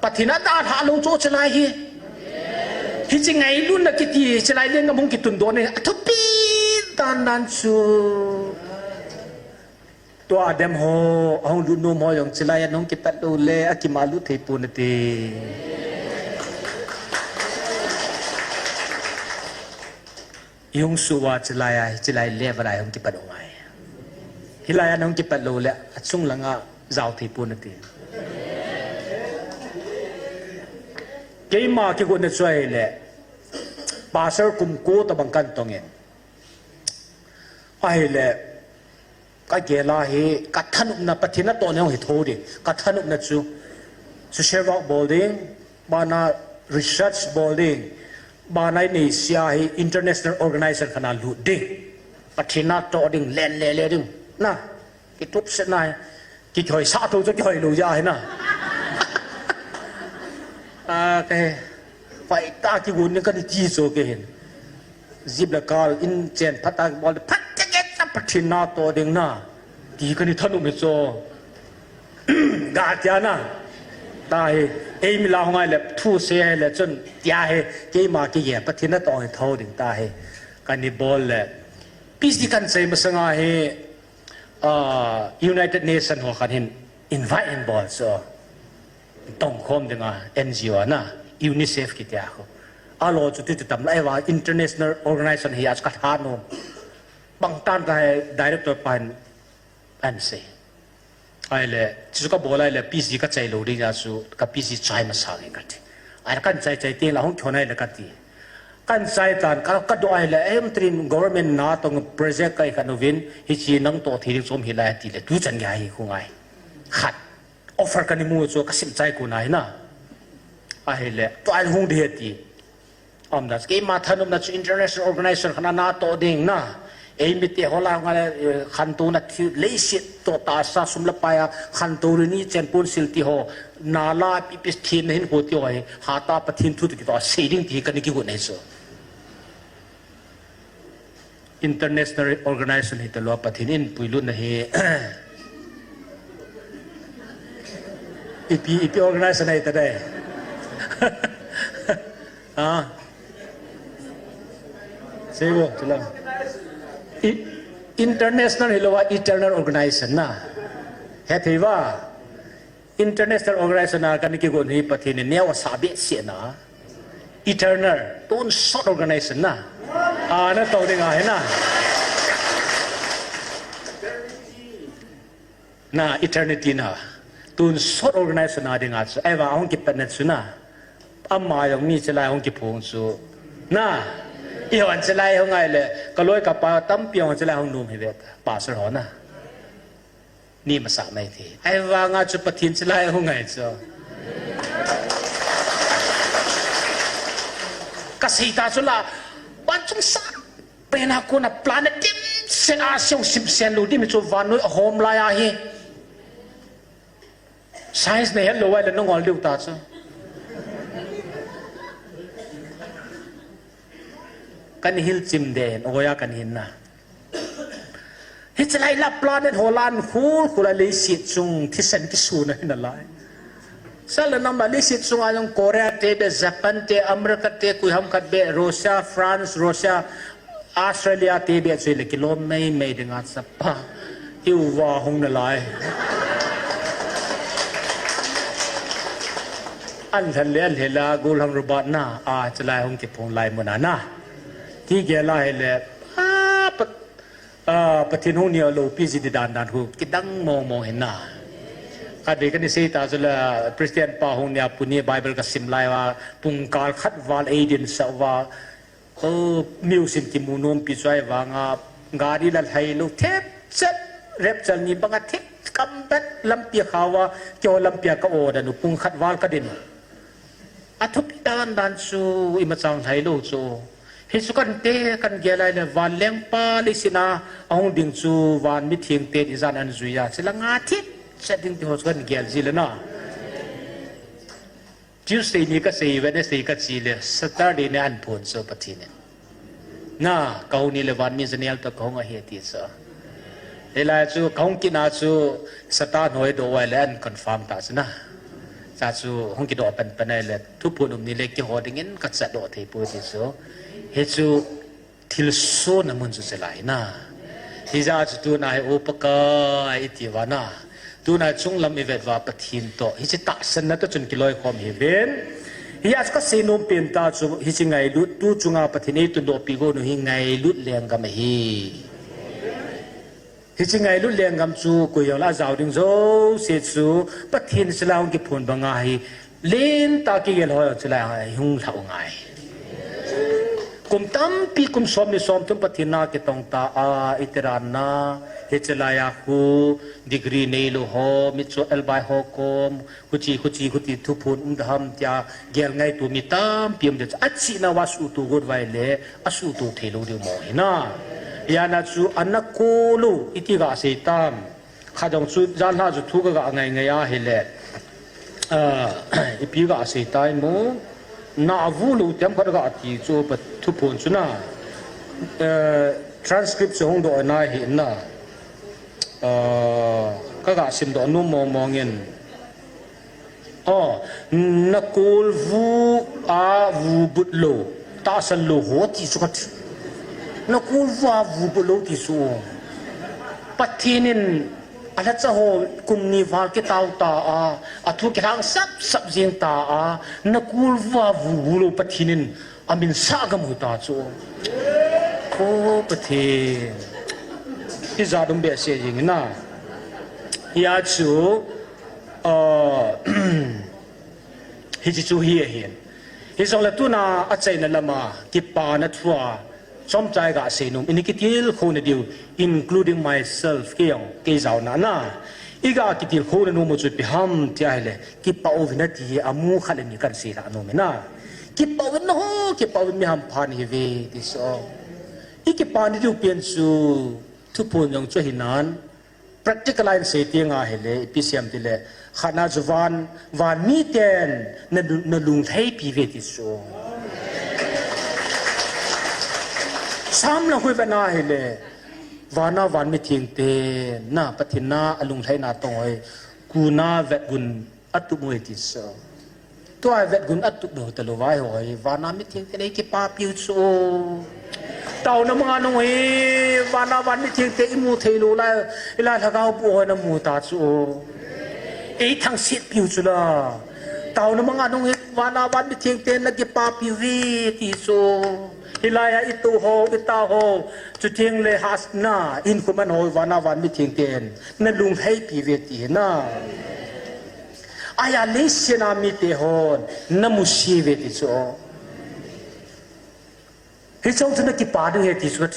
Pathen a dalha lou chu chilai hi. Hiche ngailutna kiti, chilai lenggam hung kitundoh ni, athupi dan dan chu. Tua dem ho, ahung lut nom ho jong chilai a hung kipat lou le, akima lut thei pon ati. I hung suh uva chilai a, chilai level a i hung kipat u ngai. Hilai a na hung kipat lou le, achung langa jao thei pon ati. Keima kigotna chu ahile, pastor kum ko tabang kan tong in. Ahile, Ka gel a hi, ka thanopna Pathen natoh neo hi tho ding. Ka thanopna chu, social work bol ding, bana research bol ding, bana i neisea hi international organization khat a lut ding. Pathen natoh ding, len le le ding. Na, kitup set na hi, kihoi sa tho chu kihoi lou ja hi na. A, ka he, pai ta kigun ni ka ni ti chu ke hin. Zip le kal in chen phat a bol phat ke ke ta Pathen natoh ding na. Ti ka ni thanop mi chu. Ga tia na. Ta hi, ei mi la hung ai le thu se hai le chun tia hi, keima kige Pathen natoh hi tho ding ta hi. Ka ni bol le. Peace di kan sei masanga hi, ah, United Nation ho khan hin invite in bol chu. Tongkhom dinga N G O na, UNICEF kiti a khu. Alo chu tu tu tam lai va international organization hi a chu ka tha nom. Bang tan ka hai director pa hin an sei. Ahile, chu ka bol ahile, P C ka chai lou ding a chu, ka P C chai masa nge ka ti. Ahile, kan chai chai teng la hung thon ahile ka ti. Kan chai tan, ka, ka do ahile, em trin government natoh project ka i khan uvin, hichi nang toh thei ding chom hi lai ti le, tu chan nge hi khu ngai. Khat. Offer ka ni mu chu ka sim chai ku nai na. Ahile, tua hung ding ahi ti. Aumdan, keima thanopna chu international organization khat a natoh ding na. Eimite ho lah a hung a le, eh, khantouna thil leiset toh tahsa sum le pai a khantou ri ni chen pon sil ti ho. Nala pipi thenna hinkho ti ho hi. Hatah a Pathen thu toh kitoh a sei ding ti hi kana kigot ahi chu. International organization hi talou a Pathen in puilut na hi. Ipi, ipi organization ahi ta dai. Ah. Sei bo, chula. I-, international hilou a eternal organization na. Hethei va. International organization a kana kigot hi Pathen in neo asah behseh na. Eternal, tonsot organization na. A, natoh ding ahi na. Na, eternity na. Tonsot organization a ding a chu. Ahivang ahung kipatna chu na. Ama jong mi chelai hung kiphong chu. Na. Eihon chelai hung ngai le. Ka loi ka pai tampi hon chelai hung nom hi ve. Pastor ho na. Ni masa mai thei. Ahivang a chu Pathen chelai hung ngai chu. Ka sei ta chu la, ban chung sa. Pen a kona planet dimset a siung simsen lou ding chu vannoi a hom lai ahi. Science na het lou vai le na ngol diu ta chu. Kan hil chim den, oya kan hin na. Hiche lai la planet ho lan khul khul a leiset chung thisen kisuna hi nalai. Sal le nam a leiset chung a jong Korea te be, Japan te, America te, koi ham khat be, Russia, France, Russia, Australia te be chu le kilom mei mei ding a chapa. Hiu va hung nalai. An lhan le an hela gul ham rubat na, a chelai hung kiphong lai mun a na. Ti gel a hile, a, pa, a, Pathen hung neo loupi ji di dan dan khu kidang mong mong hin na. Ka dei kana sei ta chu la Christian pa hung neo puni Bible ka sim lai uva, pung kal khat val eidin sah uva, o, miusin kimu nompi chu ahivang a, gari la lhai lou thip chet, rapture ni bang a thip kam bet lampi a kha uva, keiho lampi a ka o dan u pung khat val ka din. A thupi dan dan chu ima chang lhai lou chu. Hichu kan te kan gel lai le van lengpa leiset a ahung ding chu van mitheng ten ijat a an jui a. Chule nga thip chet ding ti ho chu kan gel ji le na. Tuesday ni ka sei, Wednesday ka chi le, Saturday ni an phon chu Pathen in. Na, ka hung ni le van mi janel toh ka hung ahi ti chu. Hilai chu, ka hung kit na chu, Satan hoi doh vai le an confirm ta chu na. Cha chu, hung kidoh pan pan ai le, thuphon um ni le keiho ding in ka cha doh thei poi ti chu. Hichu, thilsohna mun chu chelai na. Hijeh a chu tuna hi, O Pakai, iti uva na. Tuna chunglam i vet uva Pathen toh. Hiche tahsanna toh chun kiloikhom hi ven. Hijeh a chu ka seinom pen ta chu, hiche ngailut tu chunga Pathen in eitundoh pi gonu hi ngailut lenggam ahi. Hiche ngailut lenggam chu koi jong la ajao ding jouse chu Pathen chelai hung kiphon banga hi lentah kigel ho jong chelai hung lhau ngai. Kum tampi, kum som ni som thum Pathen na kitong ta a, iti dan na, hichelai a khu degree neilou ho, mi chu elbai ho kom, Khuchi, khuchi, khuti thuphon um da ham tia gel ngaito mi tampi um de. Achihna uva suhto got vai le, asuhto thei lou diu mo hi na. Hijeh a chu ana kol lou, iti ga sei tam. Khat jong chu, janhi chu thu ka ga ngai ngai a hile. Ah, ipi ga sei tai mo. Na vu lou tem khat ga ti chu pa thuphon chu na. Eh, transcript chu hung doh na hi na. Ah, ka ga sim doh nom mong mong in. O, na kol vu a vu but lou, tahsan lou ho ti chu kati. Na kol vu a vu but lou ti chu. Pathen in alhacha ho kum ni val kitao ta a, athu kilhang sap sap jing ta a, na kol vu a vu bu lou Pathen in amin sah kamu ta chu. O Pathen. Hijat um behseh jing na. Hijeh a chu, ah, hiche chu hi ahin. Hijongle tuna achaina lama, kipana thua, chomcha i ga seinom, i ni kitilkhouna diu, including myself, kei jong, kei jaona na. Iga kitilkhouna nom u chu ipi ham tia ahile, kipah uvin ati hi amu khat le ni kahin seilha nom e na. Kipah uvin na ho, kipah uvin mi hampha nahiuve ti chu. Ikipah nadiu pen chu thuphon jong chu ahinan, practical a isei tenga ahile, ipi sei ham tile, khatna chu van, van miten na, nalunglhaipi uve ti chu. Sam lang khu ivetna ahile, vana van mithengte, na Pathen na alunglhaina tong hoi, kuna vetgun atup uve ti chu. Tua vetgun atup lou talou vai hoi, vana mithengte nei kipapiu chu. Taona manga nung hi, vana van mithengte imu theilou lai, hilai lhagao bu hoi namu ta chu. Eithangsetpiu chu la. Taona manga nung hi, vana van mithengte nakipapiuve ti chu. Hilai a itu ho, ita ho, chuteng le hasna, inkhuman ho, vana van mithengten nalunglhaipi uve ti hi na. Ahia leiset a mite hon namusiuve ti chu. Hicheng chu nakipa diu ahi ti chu.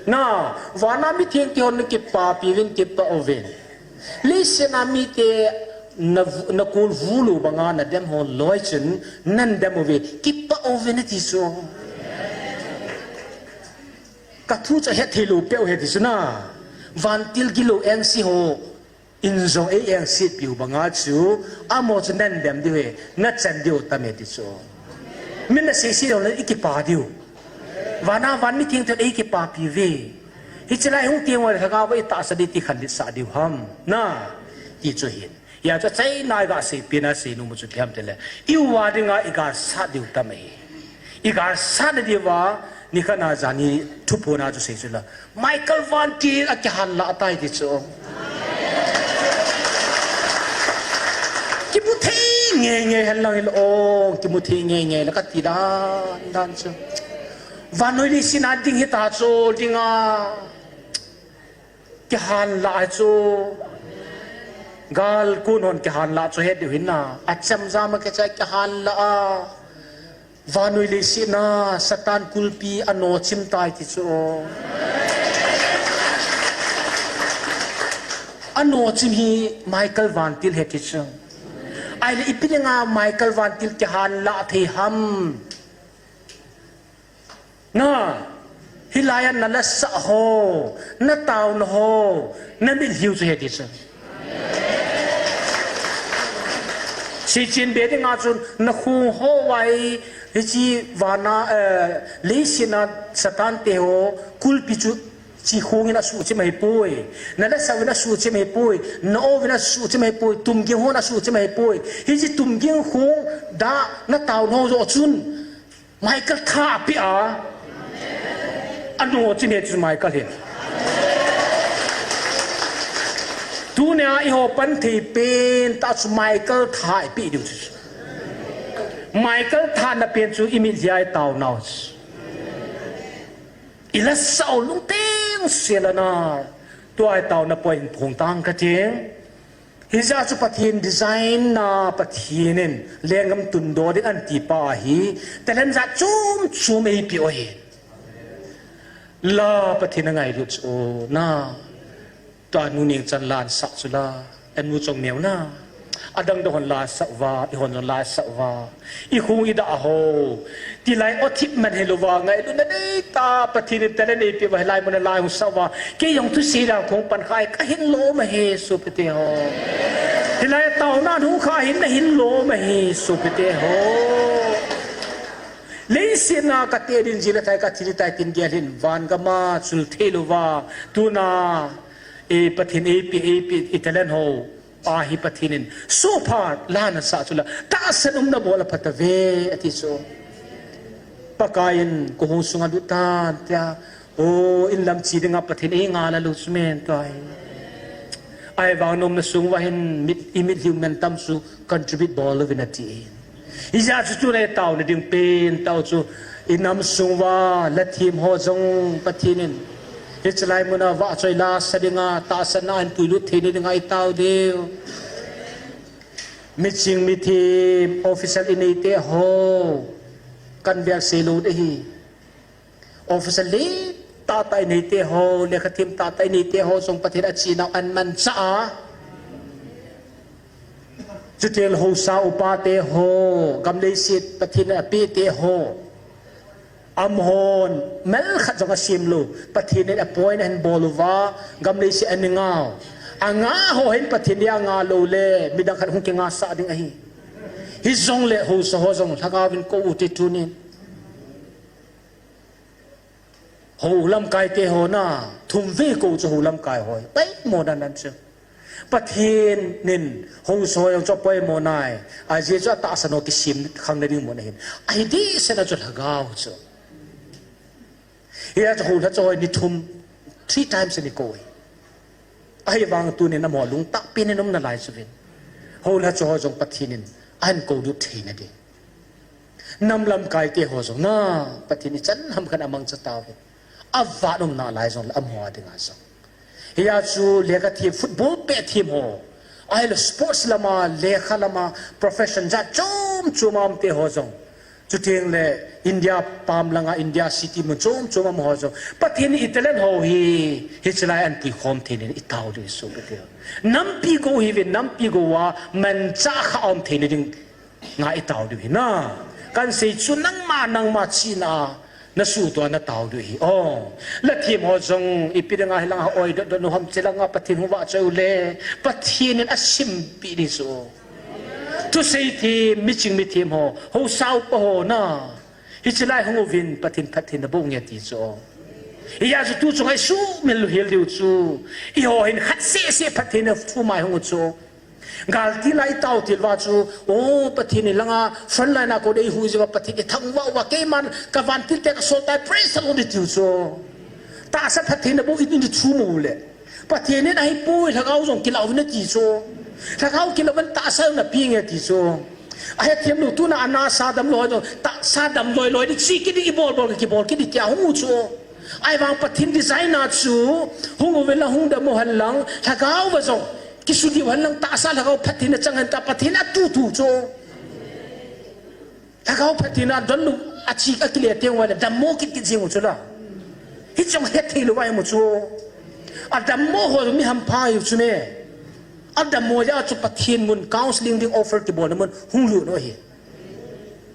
Na, vana mithengte hon nakipapiuvin kipah uvin. Leiset a mite na, nakolvu lou banga nadem ho loi chun nadem uve, kipah uvin ati chu. Kathu chu ahet theilou peh u ahi ti chu na. Vantil gilou engse ho in jong eiengsetpiu banga chu, amaho chu nadem diu ahi, nachan diu tam e ti chu. Min naseiset lou le ikipa diu. Vana van mithengte eikipapiuve. Hiche lai hung teng uleh lhagao a itahsa ding ti khanlhitsah diu ham. Na, ti chu ahin. Hia chu achaina a iga seipen a seinom u chu ipi ham tile, i-u a dinga igalsat diu tam ahi. Igalsat nadiuva, nikhat a jani thuphon a chu sei chu la. Michael Vantil akihan lah tai ti chu. Kimu thei ngeingei henlang hile o, kimu thei ngeingei la kati dan dan chu. Vannoi leiset a ding hita chu dinga. Kihan lah chu. Gal kun hon kihan lah chu het diu ahi na. Achamjam a kichai kihan lah a. Vannoi leiset a Satan kulpi anochim tai ti chu. Anochim hi Michael Vantil ahi ti chu. Ahile ipi dinga Michael Vantil kihan lah thei ham. Na, hilai a nala sah ho, nataona ho, namitlhiu chu ahi ti chu. Seichen be dinga chun nakhong ho vai, hiche vana, eh, leiset a Satan te ho, kulpi chu hiche khong in asuhchim ahipoi. Nala sah in asuhchim ahipoi. Na-o in asuhchim ahipoi. Tumging hon asuhchim ahipoi. Hiche tumging khong da nataona ho joh chun. Michael tha apeh a. Anochim ahi chu Michael hi. Tunia eiho pan thei pentah chu Michael tha ipeh diu chu. Michael tha na pen chu imitlhi a itaonau chu. Ila sah u lungteng sel a na. Tua itaona poi hin phong tang kati. Hijeh chun Pathen design na Pathen in lenggam tundoh ding anti pa hi, talent jat chom chom eipeh u ahi. La Pathen angailut chu na. Tua nu neng chan la ansah chu la. Anu chong neo na. Adang dang hon la asah uva, eihon jong la asah uva. Ikhong idah ho. Tilai o thip man hilouva, ngailutna neitah Pathen in talent eipeh uva, hilai mun a la hung sah uva. Kei jong thusei dan khong pan khai, kahin lom ahi sopite ho. Hilai a taona hung kha hin nahin lom ahi sopite ho. Leiset a kate din jing le thai kathi tai tin gel hin van gam a chul thei louva. Tuna, e Pathen eipeh, eipeh, i talent ho. Pa hi Pathen in, soh phat, la nasah chu la, tahsan umna bol a phatauve, ati chu. Pakai in, kahung sunga lut tan, tia, o, inlam che dinga Pathen in eingah lou chu men, tua hi. Ahivang nomna sung uva hin, mit, imitlhi u mantam chu, contribute bol uvin ati. Hijeh chun tuna itaona ding pentah u chu, inam sung uva, la them ho jong Pathen in. Hiche lai mun a vahchoi la sa dinga, tahsan a ahin puilut theina dinga itao diu. Miching mithem, official inei te ho. Kan bel sei lou ding ahi. Official le, tahtah inei te ho, lekha thiem tahtah inei te ho jong Pathen a chinau ahin manchah a. Chuteng le haosa upa te ho, gam leiset Pathen in apeh te ho. Amahon mel khat jong asem lou, Pathen in aphoh in ahin bol uva, gam leiset ahin ngah u. Angah ho hin Pathen in angah lou le, midang khat hung kingah sah ding ahi. Hijongle haosa ho jong lhagao vin kou u hite tunin. Hou lamkai te ho na, thum vei kou chu hou lamkai ho. Poimo dan dan chu. Pathen in haosa ho jong chu apoimo nai. Ajeh chu atahsan ho kisem khang na ding mun ahin. Ahi dehset a chu lhagao chu. Hia chu hou lhacha ho ni thum, three times ana kou e. Ahivang tunin amaho lungtah pen in umna lai chu vin. Hou lhacha ho jong Pathen in ahin kou lut thei na ding. Nam lamkai te ho jong na, Pathen in ichan ham khat amangcha tauvin. Avat umna lai jong le amaho a dinga jong. Hia chu lekha thiem, football pet thiem ho. Ahile sports lama, lekha lama, profession jat chom chom a um te ho jong. Chuteng le India pam langa, India city mun chom chom a um ho jong. Pathen in i talent ho hi, hiche lai a ahin puikhom thei in i tao diu ahi sopi te ho. Nampi gou hi vin, nampi gou a manchah kha um thei na ding. Nga i tao diu ahi na. Kan sei chu nangma, nangma chihna a na suhtoh a na tao diu ahi. O, la thiem ho jong ipi dinga hilanga oi dot dot u ham, hiche langa Pathen hung vahchoi u le, Pathen in asempeh ding chu. Thusei thiem, miching mi thiem ho, haosa upa ho na. Hiche lai hung uvin Pathen phatthei na boh inge ti chu. Hia chu tu chunga i suhmil lou hel diu chu. Eiho hin khat seh seh phatthei na thum a hung u chu. Galtil a i tao til uva chu, o, Pathen in langa front line a kon eihuh jeh uva Pathen in ithangvah uva, keiman ka vantil te ka sol tai, praise the Lord i tiu chu. Tahsa phatthei na boh in i thum u le. Pathen in ahipoi, lhagao jong kilah uvin ati chu. Lhagao kilah uvin tahsa na pe inge ati chu. Ahethem lou, tuna ana sa damlou jong, tahsa dam loi loi ding, chi kit ding, i bol bol, kibol kit ding tia hung u chu. Ahivang Pathen design a chu, hung uvin la hung dam u hen lang, lhagao va jong kisudih u hen lang, tahsa lhagao phatthei na chang hen ta, Pathen in atutu chu. Lhagao phatthei na donlou, achi, akile teng uva le, dammo kit kit jing u chu la. Hiche jong hethei lou va i mu chu. Adammo ho mi hampha u chu me. Adammo jeh a chu Pathen mun counseling ding offer kibolna mun hung lut u ahi.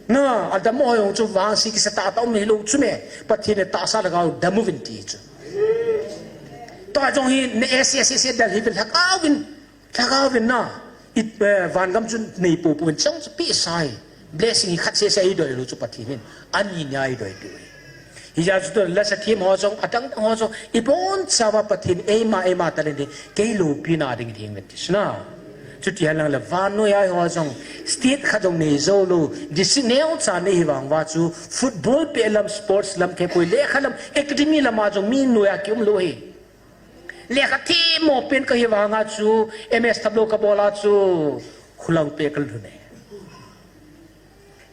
Na, adammo ho jong chu vangse kisa tahtah um hilou chu me. Pathen in tahsa lhagao dam uvin ti chu. Tua jong hi na S S S del hi vin lhagao vin. Lhagao vin na, i, eh, vangam chu nei poupou in chang chu pehsa hi. Blessing hi khat seh seh eidoi lou chu Pathen in. Ani nia eidoi diu ahi. Hijeh chun tu lasa thiem ho jong, adang dang ho jong, ibonchauva Pathen eima, eima talent hi, kei loupina ding hi ding uvin ti chu na. Chuti hen lang le vannoi a ho jong, state khat jong nei jou lou, district neocha nei hi vang uva chu, football pet lam, sports lam, kei poi lekha lam, academy lam a jong mi noiya kium lou hi. Lekha themmo pen kahi vanga chu M S thap lou kabol a chu khulang pet kalhun e.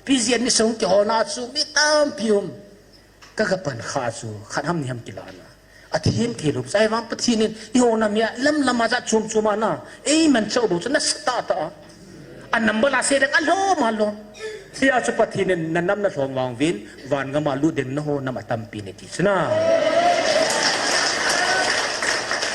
P G N ni sung kiholna chu mi tampi um. Ka, kapan kha chu khat ham ni ham kilah na. Athem thei lou, chai vang Pathen in, eiho nam hi lam lam a jat chom chom a na. Eiman chau bou chu nasa tahtah a. A number la se ding alhom alhom. Hijeh chun Pathen in na nam na lhom vang uvin, vangam a lut ding na ho nam atampi nei ti chu na.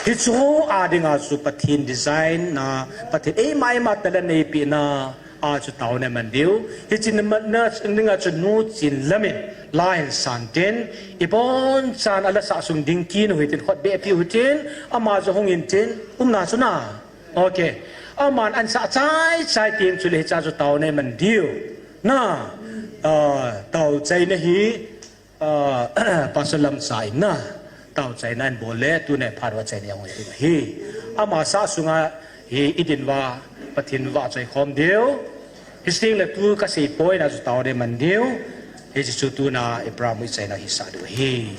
Hichu a dinga chu Pathen design na, Pathen eima eima talent eipeh na, a chu taona man diu. Hiche na, na, dinga chu Nu Chinlam in, la hin san tin, ibonchan ala sah sung ding kin u hitin, khut beh piu hitin, ama jong hung in tin, umna chu na. Ok. Aman ansah chai chai teng chule hiche chu taona man diu. Na, ah, tao chaina hi, ah, Pastor Lamsa in na, tao chaina ahin bol le, tuni phat uva chaina ahung hi ding ahi. Ama sah sunga hi idin uva, Pathen vahchoi khom diu. Hiche teng le tu kasei poina chu taona man diu. Hiche chu tuna i program u i chaina hi sah diu ahi.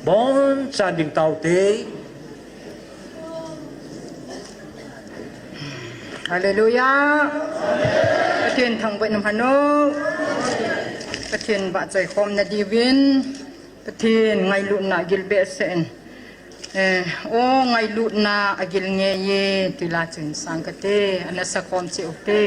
Bonchan ding taute. Hallelujah. Pathen thangvah in umhen o. Pathen vahchoi khomna diuvin. Pathen ngailutna gil behseh in. Eh, o ngailutna agil ngei e, ti la chu hin sang kate, ana sa khom cheh ute.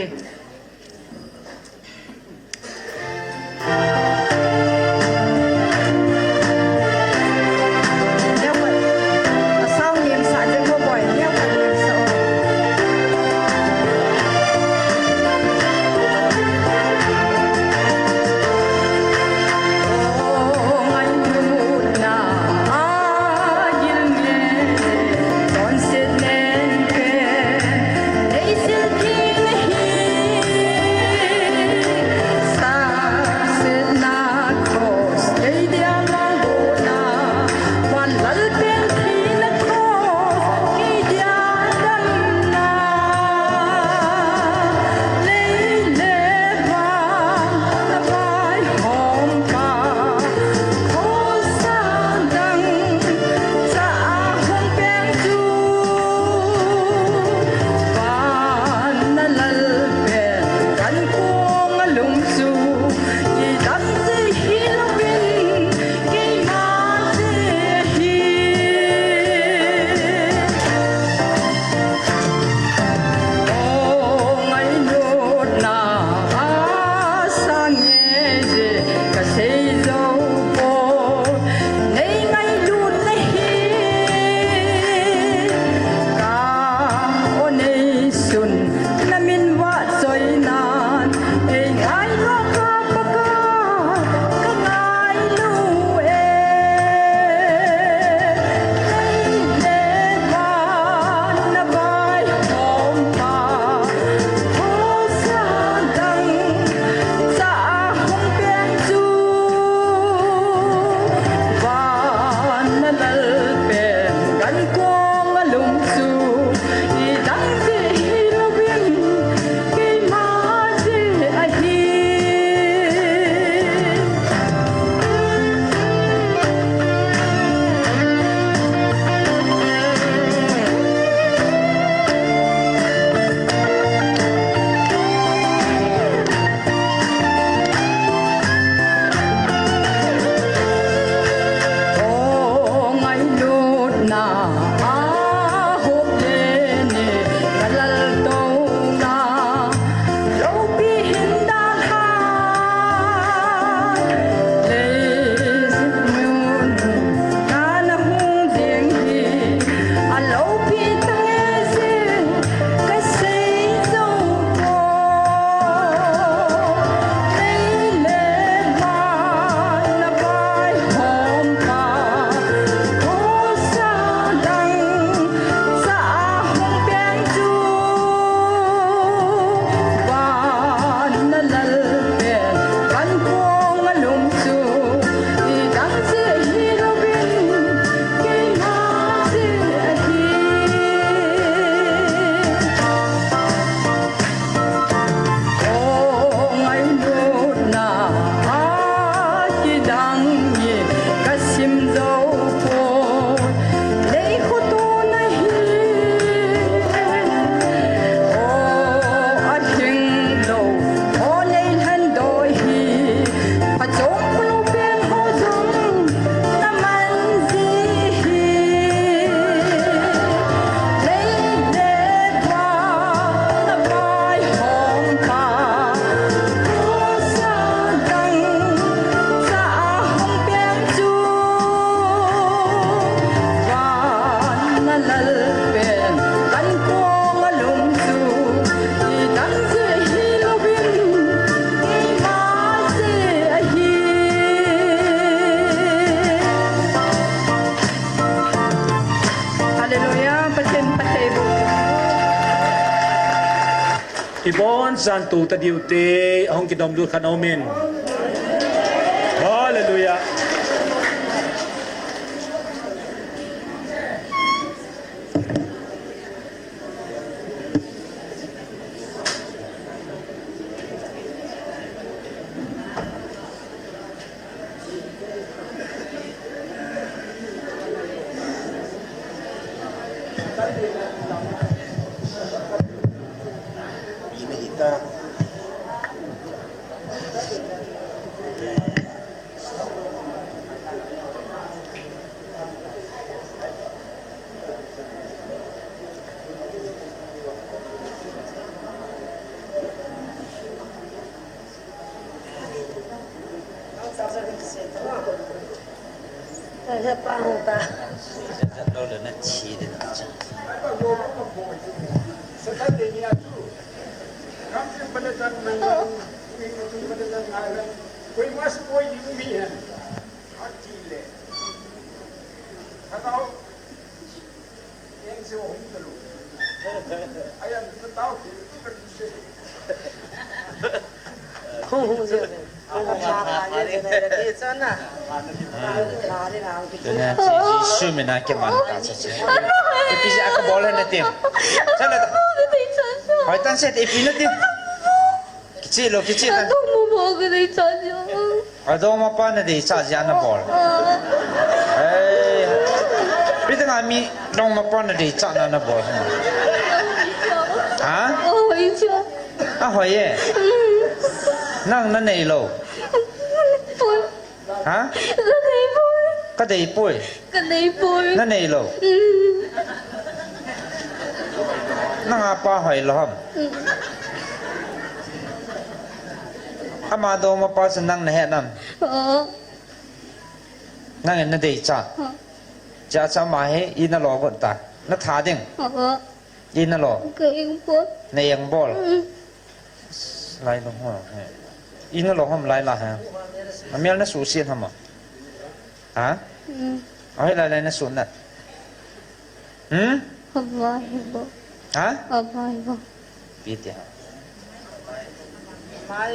Jan tu ta diu te, ahung kidom lut khat aumin. Hallelujah. Tuna chi Jesu mina keman ta cha cha. Ipi ja kabol na tim. Cha na ta. Hoi tan se ipi na tim. Kichi lo, kichi tan. Adong mapa ka dei cha jia. Adong mapa na dei cha jia na bol. Ei. Pi ta nga mi dong mapa na dei cha na na bol. Ha? Ahoi e. Nang na nei lo. Ha? Ka dei poi. Ka dei poi. Ka dei poi. Na nei lo. Mm. Nang apa hoi lo ham? Mm. Ama dong mapa chu nang na he nam? Oh. Nang na dei cha. Oh. Cha cha ma he i na lo got ta. Na tha ding. Oh. I na lo. Ka eng bol. Na eng bol. Mm. Lai lo ho he. I na lo ham lai la he. A mial na su sian ham a. Ha? Mm. A hoi lai lai na su nat. Hmm? Abai bo. Ha? Abai bo. Pi ti ha.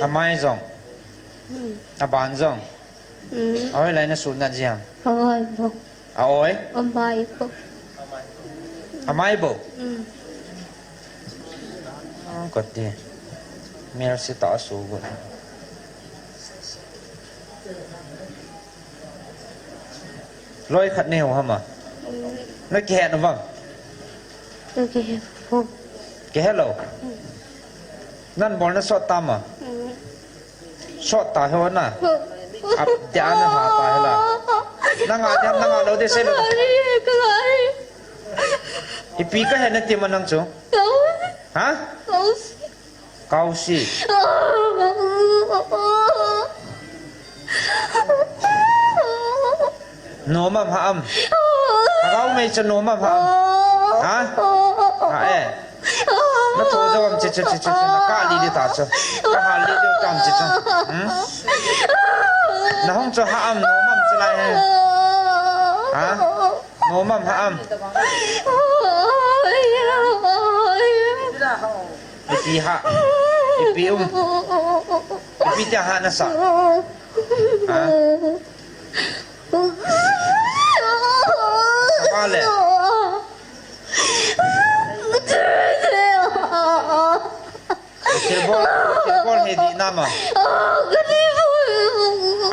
Amai jong. Mm. Aban jong. Mm. A hoi lai na su nat ji ham. Abai bo. A oi? Abai bo. Amai bo. Mm. Ah, kati. Mial si ta su bo. Loi khat nei ho ham a. Mm. Na kihe na vang. Na kihe vang. Kihe lo. Mm. Nan bol na sot tam a. Mm. Sot ta ho na. Ap dia na ha ta he la. Na nga dia na nga lo de se lo. Ka ngai. Ipi ka he na ti ma nang chu. Kau. Ha? Kau. Kau si. Nomam ha am. Kau mei chu nomam ha am. Ha? Ha e. Na tho jo am che che che che che na ka li li ta chu. Ka ha li li tam che chu. Hmm? Na hung chu ha am nomam chu lai he. Ha? Nomam ha am. Ipi ha. Ipi um. Ipi tia ha na sa. Ha? Sa pa le. Thilbol, thilbol he di nama.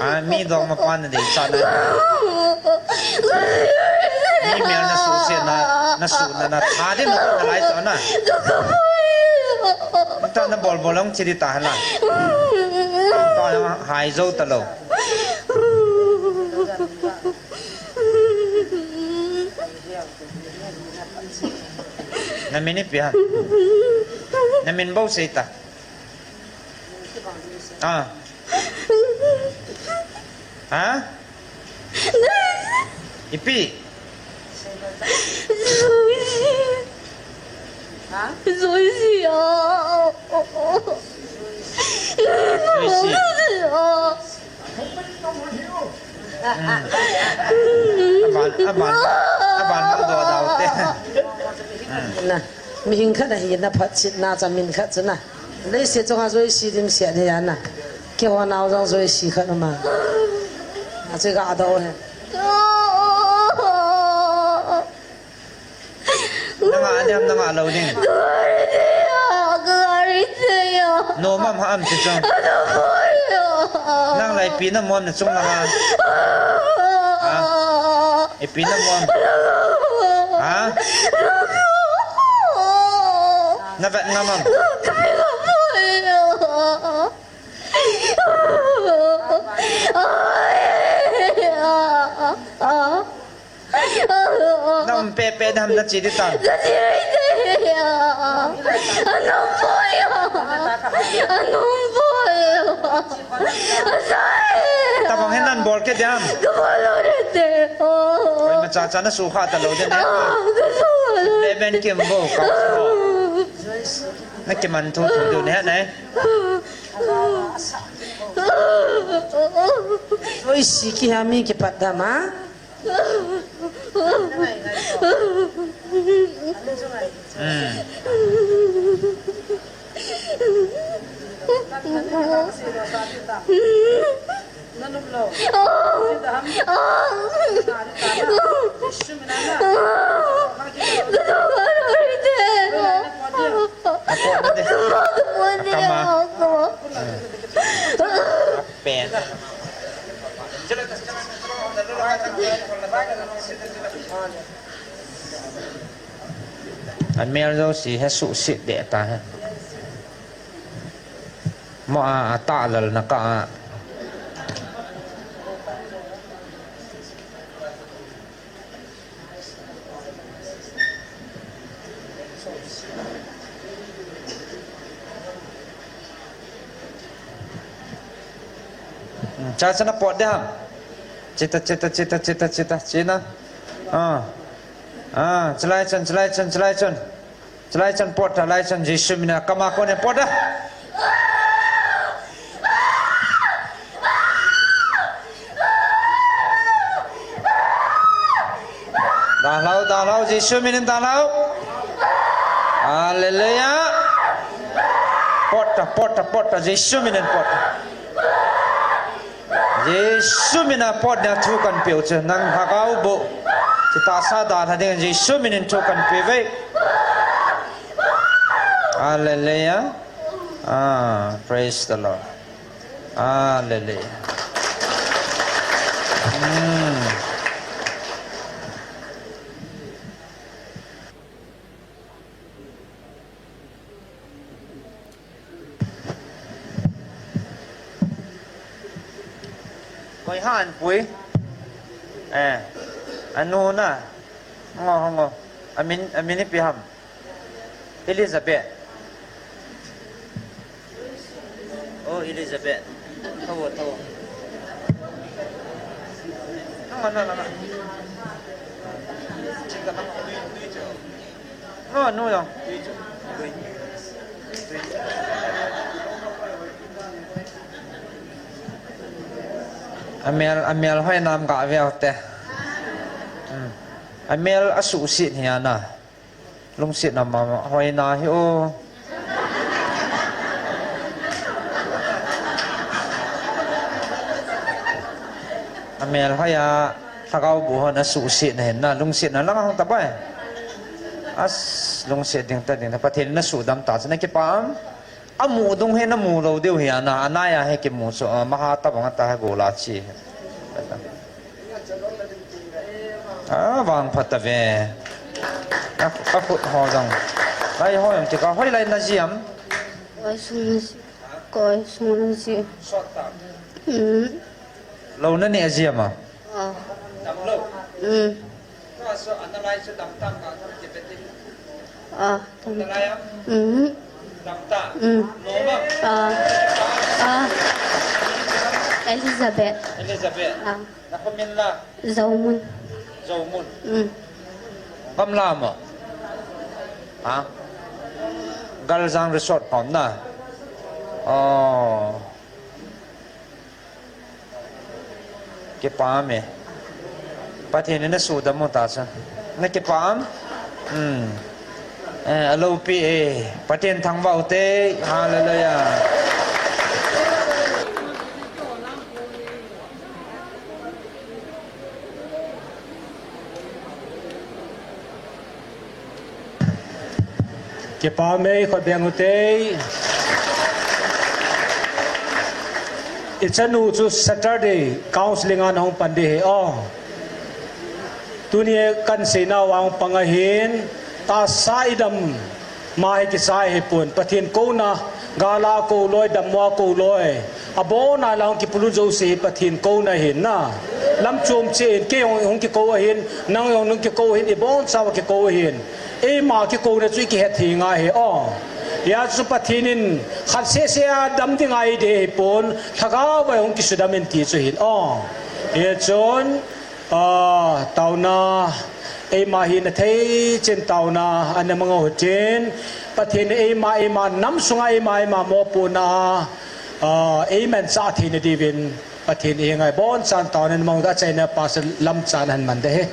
Ah, mi dong mapa na dei cha na. Mi mial na su se na, na su na na tha di na na lai cha na. Ta na bol bol ang chi di ta na. Ta na hai zo ta lo. Na min ipi ham? Na min bou sei ta. Ah. Ha? Ipi? Zoisi. Zoisi a. Zoisi. Hmm. Aban, aban, aban, do dau te. Hmm. Na, mihing khat ahi na phat sit na cha min khat chu na. Leiset chunga Joyce dimset hi ana. Keiho nao jong Joyce khat uma. Ache ga do he. Nanga aniam nanga lo ding. Ka gari te ya, ka gari te ya. No mam ha am ti chong. Ano boy ya. Nang lai pi na muam na chung nanga. Ha? Ipi na muam. Ha? Na vet nga mam. Kai ka boy ya. Ai, ah, ah. Na um pepe dam na chi di tan. Ka chi di ya. Anung boy ya. Anung boy ya. Asai. Tabang hin nan bol ke dam. Ka bol lo de te. Oi, ma cha cha na su kha ta lo de ne. Ah, ka su lo. Le ben kim bo ka. Na kiman thu thu du ne ne. Joyce kiha mi kipat dam a. Mm. Pen. An mel jouse hi suhset deh ta hi. Mo a, a tah lal na ka a. Cha cha na pot de ham. Chita, chita, chita, chita, chita, china. Ah. Ah, chalai chan, chalai chan, chalai chan. Chalai chan pot, chalai chan Jesu mina kama kone pot da. Dalhau, dalhau, Jesu minin dalhau. Hallelujah. Pot da, pot da, pot da, Jesu minin pot da. Jesu mina pot nia thu kan peuchu, nang lhagao boh. Chitahsa dalha ding Jesu minin thu kan peuve. Hallelujah. Ah, praise the Lord. Hallelujah. Mm. Koi ham pui? Eh, anu na. Ngo, ngo. Amin, amin ipi ham? Elizabeth. Oh, Elizabeth. Tao, tao. Nang, nang, nang, nang. Chika nang. No, no, no. Amel, amel hoi nam ka ve te. Hmm. Amel asuhset hi ana. Lungsetna mama hoi na hi o. Amel hoi a, lhagao boh hon asuhsetna hin na, lungsetna lang hung ta bai. As, lungset ding ta ding ta, Pathen in asuhdam ta, chuna kipah am. Amu dung hi namu lou diu hi ana, anai a hi kimu chu, ah, maha tabang ta hi gola chi. Ah, vangphat tave. A, akhut ho jong. Lai ho jong tika, hoilai naji am? Koi sung naji. Koi sung naji. Hmm. Lou naneh ji am a? Ah. Hmm. Ah, tam. Hmm. Hmm. Ah. Ah. Elizabeth. Elizabeth. Ah. Nakhua min la? Zomun. Zomun. Mm. Gamla mo? Ha? Galjang Resort pom na? Oh. Kipah e. Pathen in asuhdam mo ta cha. Nakipah am? Hmm. Eh, alopi e. Pathen thangvah ute. Hallelujah. Kipah e, khut beng ute. Ichanu chu Saturday counseling a nahung pan ding ahi o. Tuni kahin seinau a hung pang ahin, tahsa idam ma hi kisai hipon, Pathen kouna, gal a kou loi, dammo a kou loi. Abona lang kipulun jouse hi Pathen kouna ahin na. Lam chom cheh in, kei hung, hung kikou ahin, nang hung, hung kikou ahin, ibonchauva kikou ahin. Eima kikouna chu ikihet thei ngai ahi o. Hijeh chun Pathen in khat sese a dam ding ahi ding hipon, lhagao a hung kisudam in ti chu ahin o. Hichun, ah, taona, eima hina thei chan taona ana mang u hitin, Pathen in eima, eima nam sunga eima, eima mopohna, ah, eimanchah theina diuvin, Pathen in eingaibonchan taona ana mang u hite. Achaina Pastor Lamchan ahin man ding ahi.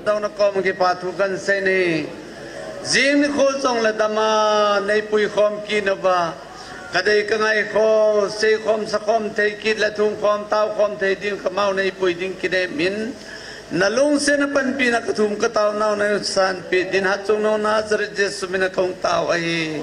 jong nakom kipa thu kahin sei ahi. Jing nikho jongle dama neipui khom kit nauva, kadei kangai kho, seikhom sakhom thei kit le thumkhom taokhom thei ding kamau neipui ding kinem in, nalungsetna panpina kathum katao nau nasanpeh din hatchungnung Nazareth Jesu mina kahung tao ahi.